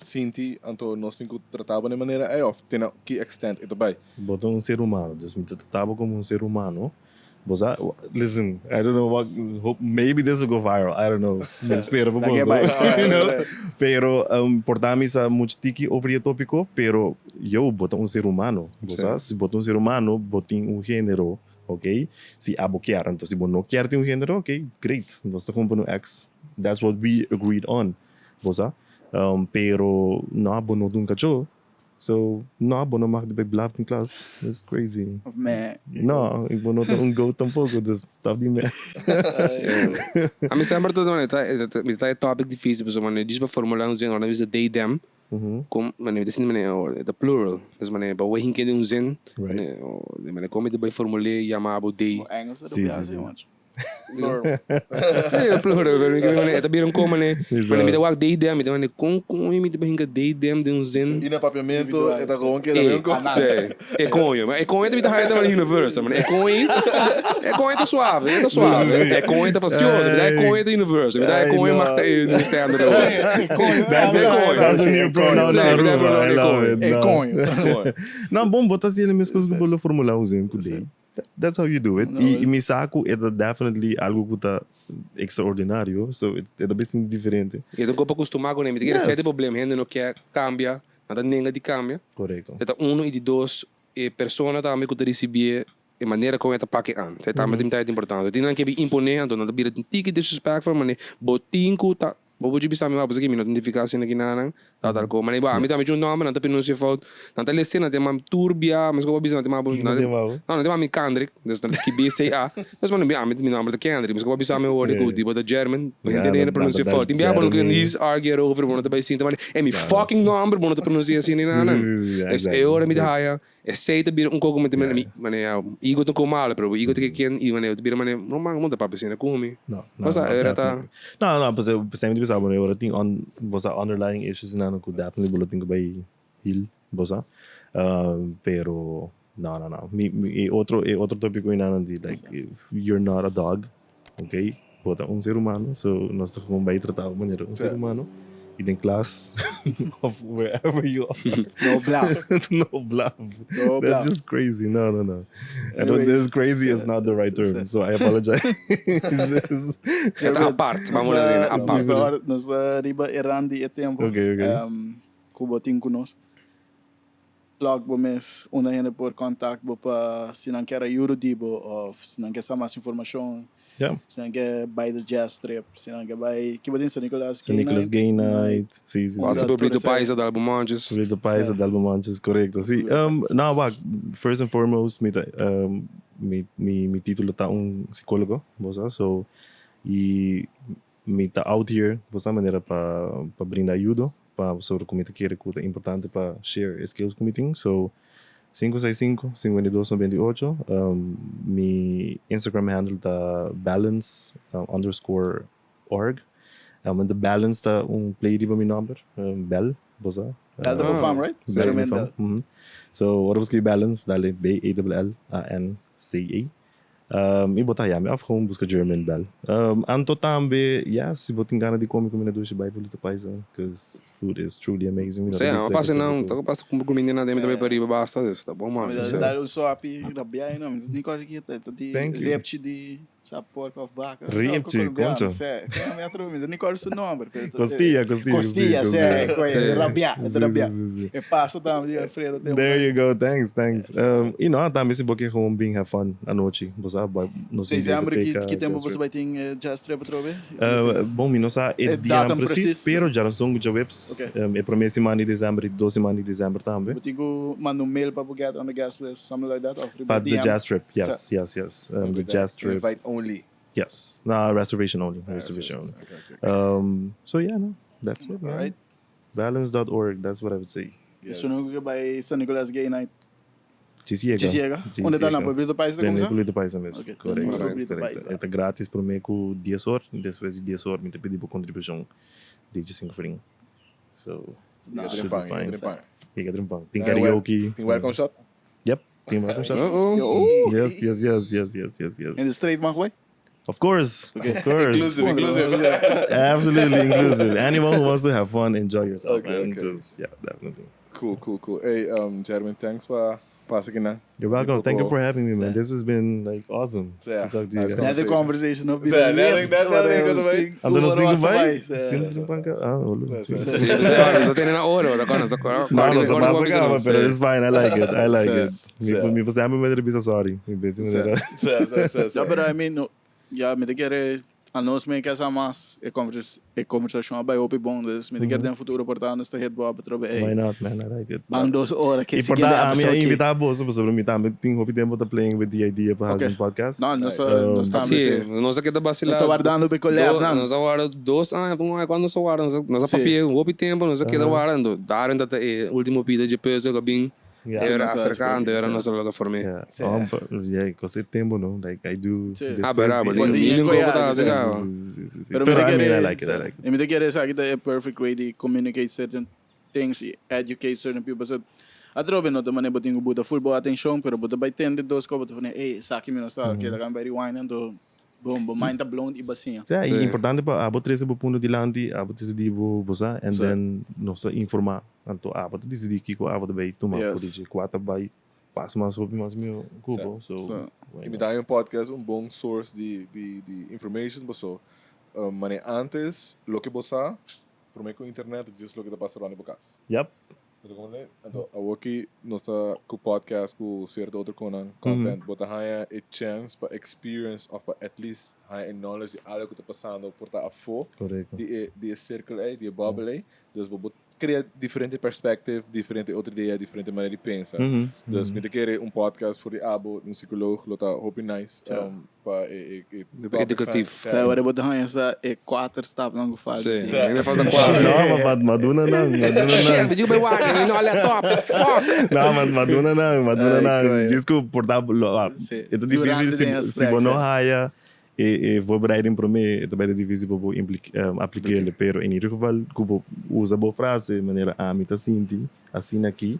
sinti anto nos tin ku trata bo na e manera ei of te na ki extent e ta bay. Bo ta un ser humano dus mi ta trata bo komo un ser humano Bo sa, listen, I don't know what, hope, maybe this will go viral, I don't know. Mi spera pa boso, you know. Pero um, por ta mi sa mucho tiki over e tópico, pero yo, bo ta un ser humano. Bo sa, si bo ta un ser humano, bo tin un género, ok? Si abo kier, anto si bo no kier tin un género, ok, great. Nos ta cumpra un ex. That's what we agreed on. Bo sa? Um, pero no, bo no ta un cacho. So, no, bo no mag di bay blaf den klas. That's crazy. Of meh. No, y bo no ta un goat tampoco, dus stop di meh. A mi semper ta duna, mi ta e topic dificil pasobra manera djis pa formula un zin ora mi bisa they them, con manera mi ta sinti manera oh e ta plural, dus manera pa wei hinke den un zin, manera oh manera con mi ta bay formul'e yama bo they. Bo Engels ta dopia asi macho. Plural. Sí, plural, pero mi ke mane, e ta bira un kon mane, mane mi ta wak they them, mi ta mane kon kon mi ta hinka they them den un zin. I na papiamento e ta gewoon keda den un kon. Sí, e koño, ma e koño ta mi ta haya ta mane universal, mane e koño, e koño ta suave, e ta suave, e koño ta fastioso, mi ta e koño ta universal, mi ta e koño mag ta e new standard awor. E koño. E koño. That's a new pronoun Sí, na mi ta e Aruba, pronoun I e love koño. it. E koño. No, bon, bo ta haciendo e mes cos cu bo lo formula un zin cu they. That's how you do it. I mi sa ku e ta definitely algu ku ta extraordinario, so e ta bes diferente. E ta un kopo kustumá kuné. Mi ta kere sete problem. Hende no kier kambia, nan ta nenga di kambia. Korekto. E ta uno i di dos, e persona tambe ku ta risibié e manera kon e ta pake an. Esei tambe ta importante. Tin nan ke bin imponé, anto nan ta bira un tiki disrespectful, manera bo tin ku ta. Bo por bisa mi wak pasobra mi no ta identifica asina ki nan ta tal ko. Mane bo ami tambe tin un nomber nan ta pronuncia fout. Nan ta lese nan ta yama tur bia mes ku bo bisa nan ta yama bo Kiko ta yama bo? No nan ta yama mi Kandrik dus nan ta skibi CA. Dus mane ami mi nomber ta Kendrick mes ku bo bisa mi awor ku di bo ta German hende ta pronuncia fout. Tin bia bo no kere ni argue erover bo no ta bai sinta mane e mi fucking nomber bo no ta pronuncia asina nan. Dus e ora mi ta haya Esey ta bira un koko mete mane mane ya ego ta un koko malo pero bo ego ta ke ken y mane ta bira mane no man no ta papia asina ku mi. No, no, Bo sa no, ora ta. definitely. No, no, pues esei mi ta bisa bo ora tin un bo sa underlying issues nan ku definitely bo lo tin ku bai heal bo sa. Pero no no no mi mi e otro e otro topico einan di like if you're not a dog Ok, bo ta un ser humano, so nos ta gewoon bai trata bo manera un ser humano y den klas of wherever you are. No blaf. No blaf. No That's blaf. just crazy. No, no, no. I don't, this crazy is not the right term, so I apologize. E ta apart, vamos a decir, apart. Nos ta, nos ta riba e rand di e tempo. Ok, ok. Ku bo tin ku nos. Plug bo mes, unda hende por contact bo pa si nan kier ayudo di bo of si nan kier sa mas informacion, si nan kier bay de jazz trip, si nan kier bay, kiba tin San Nicolas San Nicolas Gay Night, si, si, si. Pasa Pueblito Paisa, Dalbo Monjes. Pueblito Paisa, Dalbo Monjes, corecto, si. No, wak, first and foremost mi ta, mi, mi, mi titulo ta un psicologo, bo sa, so, y Mi ta out here bo sa manera pa pa brinda ayudo pa sobre ku mi ta kere ku ta importante pa share e skills ku mi tin. So sinku seis sinku, sinkuenta i dos, nobenta i ocho. Mi Instagram handle ta balance underscore org. The balance ta un play riba mi nomber, Bell, bo sa. Bell ta bo fam, right? Bell ta mi fam. So ora bo skribi balance dale B E L L A N C E. I bo ta yami of gewoon buska German Bell. Anto tambe, ya, si bo tin gana di come comida dushi bai Pueblito Paisa, cause food is truly amazing. Mi no ta bisa Sea, pasa cu nan, ta pasa cumpra comida nan mi ta bai pariba basta, dus ta bon man. Mi ta dal un sopi rabiai no, mi ta ni corda ki ta di repchi di sa porco of baca. Repchi, concho. Se, mi atro mi ta ni corda su nomber. Costilla, costilla. Costilla, se, rabia, rabia. E paso tambe di Alfredo tempo. There you go, thanks, thanks. Y no, tambe si bo ke gewoon bin have fun anochi, bo sa, bai nos tin December, ki, biblioteca, ki tempo jazz boso trip. bai tin e jazz trip atrobe? Bon, mi no sa e E dianan datum precies, precies. pero djaranson ku djaweps, Ok. e prome siman di december y dos siman di december tambe. Bo tin ku manda un mail pa bo get on the guest list, something like that, of riba Pa the DM? jazz trip, Sa. yes, yes, yes. The jazz trip. Invite only. Yes, no, reservation only, reservation only. Okay, okay, okay. So yeah, no, that's it, man. Alright. Balance dot org, that's what I would say. Yes. Esun ku ke bai San Nicolas Gay Night. Chisiega. Chisiega. Unda ta na Pueblito Paisa ta Den kumsa? Pueblito Paisa mes. Ok, den Correcto, Pueblito correcto. Paisa. E ta gratis prome ku dies or, despues di dies or mi ta pidi bo kontribushon di 5 florin. So, Yega should be trempan, yega fine. trempan. Yega trempan. Tin karaoke. Tin welcome shot? Yep, tin welcome shot. Oh. Yes, yes, yes, yes, yes, yes, yes. En de straight mag bai? Of course, of course. Inclusive, inclusive. Absolutely inclusive. Anyone who wants to have fun, enjoy yourself. Okay, man. okay. Just, yeah, definitely. Cool, cool, cool. Hey, Jeremy, thanks pa pasa aki nan. You're welcome. Thank you for having me, man. Sí. This has been like awesome Sí, to talk to you nice guys. Net de conversation op Sí, net- net- net- net- net- Anto nos tin ku bai? Sí. Sin tin panca? Ah, boludo. Sí, sí. Sí, sí, nos ta tene na ora, ta kona, No, no, se pasa caba, pero Sí. it's fine. I like it. I like Sí, it. Mi, sí. mi sempre me bisa sorry. Mi besi manera. Sí, sí, sí, sí. Ja, pero I mean, no, ja, mi ta kere a nos me kesa mas e convers e conversacion a bai hopi bon, dus mi ta kere den futuro por ta nos ta hit bo op atrobe, Why ey, not, man? I like it. ban dos ora ke Y por siguiente ta, a mi episode a ki. invita boso, pasobra mi tambe tin hopi tempo ta playing with the idea pa haci Ok. un podcast. No, nos ta, nos tambe Sí, si. nos a keda vacila. Nos ta wardando pe collab, nan. Nos a warda dos aña, un aña, cuando nos a warda, nos a Sí. papia un hopi tempo, nos a keda wardando. Darwin ta e ultimo pida dje puzzel cu a bin, Yeah. e ora Nos a acerca, haci e ora sí. nos a logra form'é. Yeah. Um, pa- yeah, cos e tempo, no? Like, I do. Sí. después Ah, pero, di- pero, di- mil un di- poco ta sí, haci caba. Sí, sí, sí, sí. Pero mi Pero ta I mean, I kere, like it, I like it. y mi ta kere esaki ta e perfect way di communicate certain things y educate certain people. So, atrobe no ta manera bo tin cu buta full bo atencion, pero bo ta bay tende dos cos, bo ta pone, ey, esaki mi no sa, okay, laga mi bay rewind, anto boom, bo mind ta blown y basia. Sí, Sí. importante pa abo trece bo punto dilanti, abo trece di bo bo sa, and Sí. then nos ta informa. Anto abo ta dicidi kico abo ta bay tuma, Yes. por dici cua ta bay pas mas hopi mas mihor cu bo, so, Sí. why Y mi not? ta haña un podcast un bon source di di di information paso manera antes loke bo sa prome cu internet djis loke ta pasa rond di bo cas. Yep. Bo ta comprende? Anto awoki nos ta ku podcast ku cierto otro konan content bo ta haña e chance pa experience of pa at least haña e knowledge di algo ku ta pasando por ta afó di e di e circle ei di e bubble ei dus bo por crea diferente perspective diferente otro idea diferente manera di pensa dus mi ta kere un podcast for di abo un psicoloog lo ta hopi nice pa e e e Educatief. Sa ora bo ta haña sa e kuater stapnan ku falta. Sí, ainda falta kuater. No, ma ma ma duna nan, ma duna nan. Shit, mi bai wak, mi no a laptop. Fuck. No, ma ma duna nan, ma duna Ay, nan. koe. Djis ku por ta lo ah, Sí. e ta difícil Durante si den si gesprek, bo no sí. haya e e voorbereiding promé e ta bai ta difícil pa bo impli aplik'é, pero en ieder geval ku bo usa bo frase manera ami ta sinti asina aki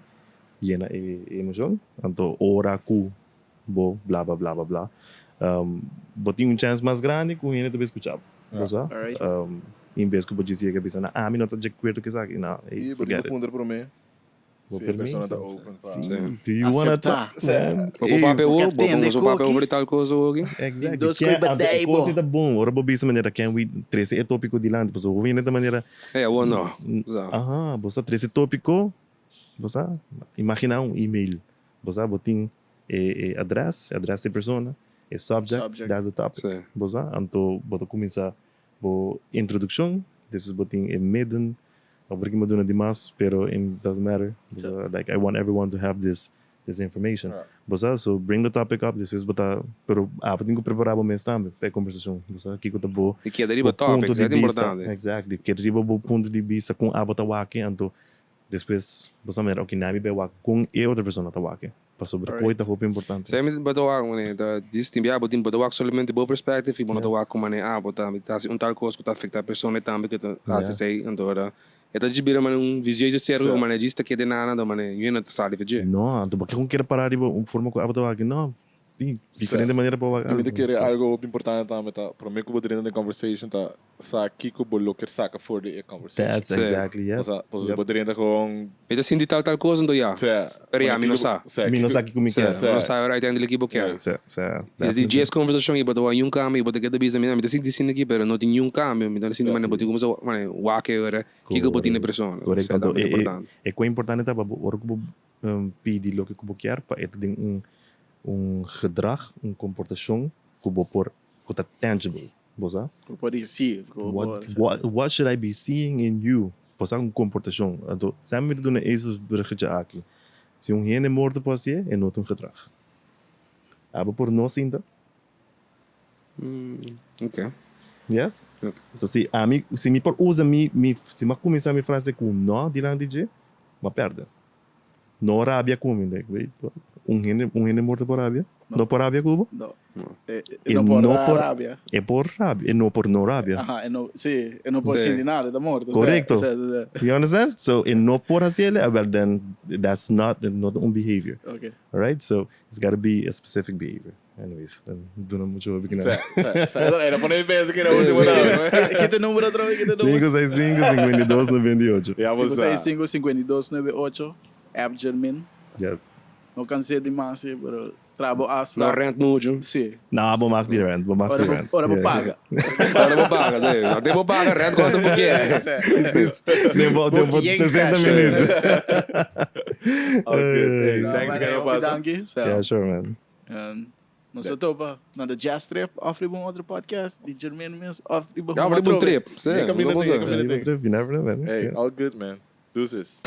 yena e emoshon, anto ora ku bo bla bla bla bla bla bo tin un chance mas grandi ku hende ta bin skucha bo bo sa en bes ku bo djis yega bisa na ami no ta dje kuerto ku esaki no I bo tin ku puntra prome si e persona ta open pa do you wanna talk man Bo por papia awor bo por papia over di tal kos awor aki exactly e kos ta bon ora bo bisa manera can we trese e topiko dilanti pasobra bo hende ta manera e awor no aha bo sa trese topiko bo sa imagina un email bo sa bo tin E adres, e adres di e persona, e subject, Subject. that's the topic. Sí. Bo sa? Anto bo ta kuminsá bo introdukshon, despues bo tin e midden, awor ki mi a duna di mas, pero it doesn't matter. Bo sa? Like I want everyone to have this this information. Ja. Bo sa? So bring the topic up, despues bo ta, pero abo tin ku prepará bo mes tambe pa e kombersashon. Bo sa? Kiko ta bo I keda riba bo punto topic, di esei ta bista. importante. Exactly. Keda riba bo punto di bista kon abo ta wak, anto Despues bo sa mira, ok, na mi bay wak con e otro persona ta wak e, pasobra Alright. koe ta hopi importante. Sa mi bo ta wak mane ta djis tin bia bo tin bo ta wak solamente bo perspective y bo no ta wak con mane ah bo ta ta haci un tal cos cu ta afecta e persona tambe cu ta haci esey anto ora e ta djis bira mane un vicioso circulo cu mane djis ta keda nada anto mane yu no ta sali for dje. No, anto bo ke con kere para riba un forma cu abo ta wak e, no, tin diferente manera pa wak Mi algo. ta kere algo hopi importante tambe ta prome cu bo drenta den conversation ta sa kiko bo lo kier saka for di e conversation. That's Sí. exactly, yep. Osea, pasobra si Yep. bo drenta gewoon. Mi ta sinti tal tal cos anto ya. Sea. Pero ya, mi no sa. Sea, Mi no sa kiko mi Sea, kier. mi no sa ora uiteindelijk ki bo kier. Sea, sea, I ta di definitely. djes conversacion i bo ta wak niun cambio i bo ta keda bisa mi, mi ta sinti asina aki pero no tin niun cambio. Mi ta sinti manera bo tin cuminsa manera wak e ora kiko bo tin na e persona. Correcto. Sea, Anto ta e, e, importante. e cu importante ta pa bo ora cu bo pidi loke cu bo kier pa e ta den un un gedrag, un comportacion cu bo por, cu ta tangible. Bo sa? Bo por receive. Bo What, por. what, what should I be seeing in you? Bo sa un comportacion. Anto, semper mi ta duna ezelsbruggetje aki. Si un hende morto por hacié, e no ta un gedrag. Abo por no sinta? Ok. Yes? Ok. So si ami, si mi por usa mi, mi, si mi a cuminsa mi frase cu no dilanti dje, mi a perde. No rabia cu mi, like, wait, what? Un hende, un hende morto por rabia? No por rabia cu bo? No. No. E, E e no por no por- rabia. E por rabia, e no por no rabia. Aha, e no, sí, e no por Sí. sinti nada, e ta morto. Correcto. Sí, sí, sí. You understand? So, e no por haciele, ah, well then, that's not, not un behavior. Ok. Alright? So, it's gotta be a specific behavior. Anyways, dan duna mucho hopi kina. Sa, sa, sa. Era pone pensa que era último nada. Kita número otra vez, kita número. 565 52 98. Ya bo sa. 565 52 98 app Jermin. Yes. No cansé di mas, pero trabo No afspraak. rent mucho. Sí. No, bo mag di rent, bo mag Ora di bo, rent. ora bo Yeah. paga. Ora bo paga, sí. No te bo paga rent cuanto bo kier. Den bo, den bo Bo 60 cash. minuut. All good. Hey, No, thanks maar again, hopi pasa. danki. So, Yeah, sure, man. en nos a topa na de Jazz Trip of riba un otro podcast di Jermaine mes of riba Ja, riba un trip. Sí, Ja, camina vamos ting, a- camina ting. You never know, man. Hey, Yeah. all good, man. Deuces.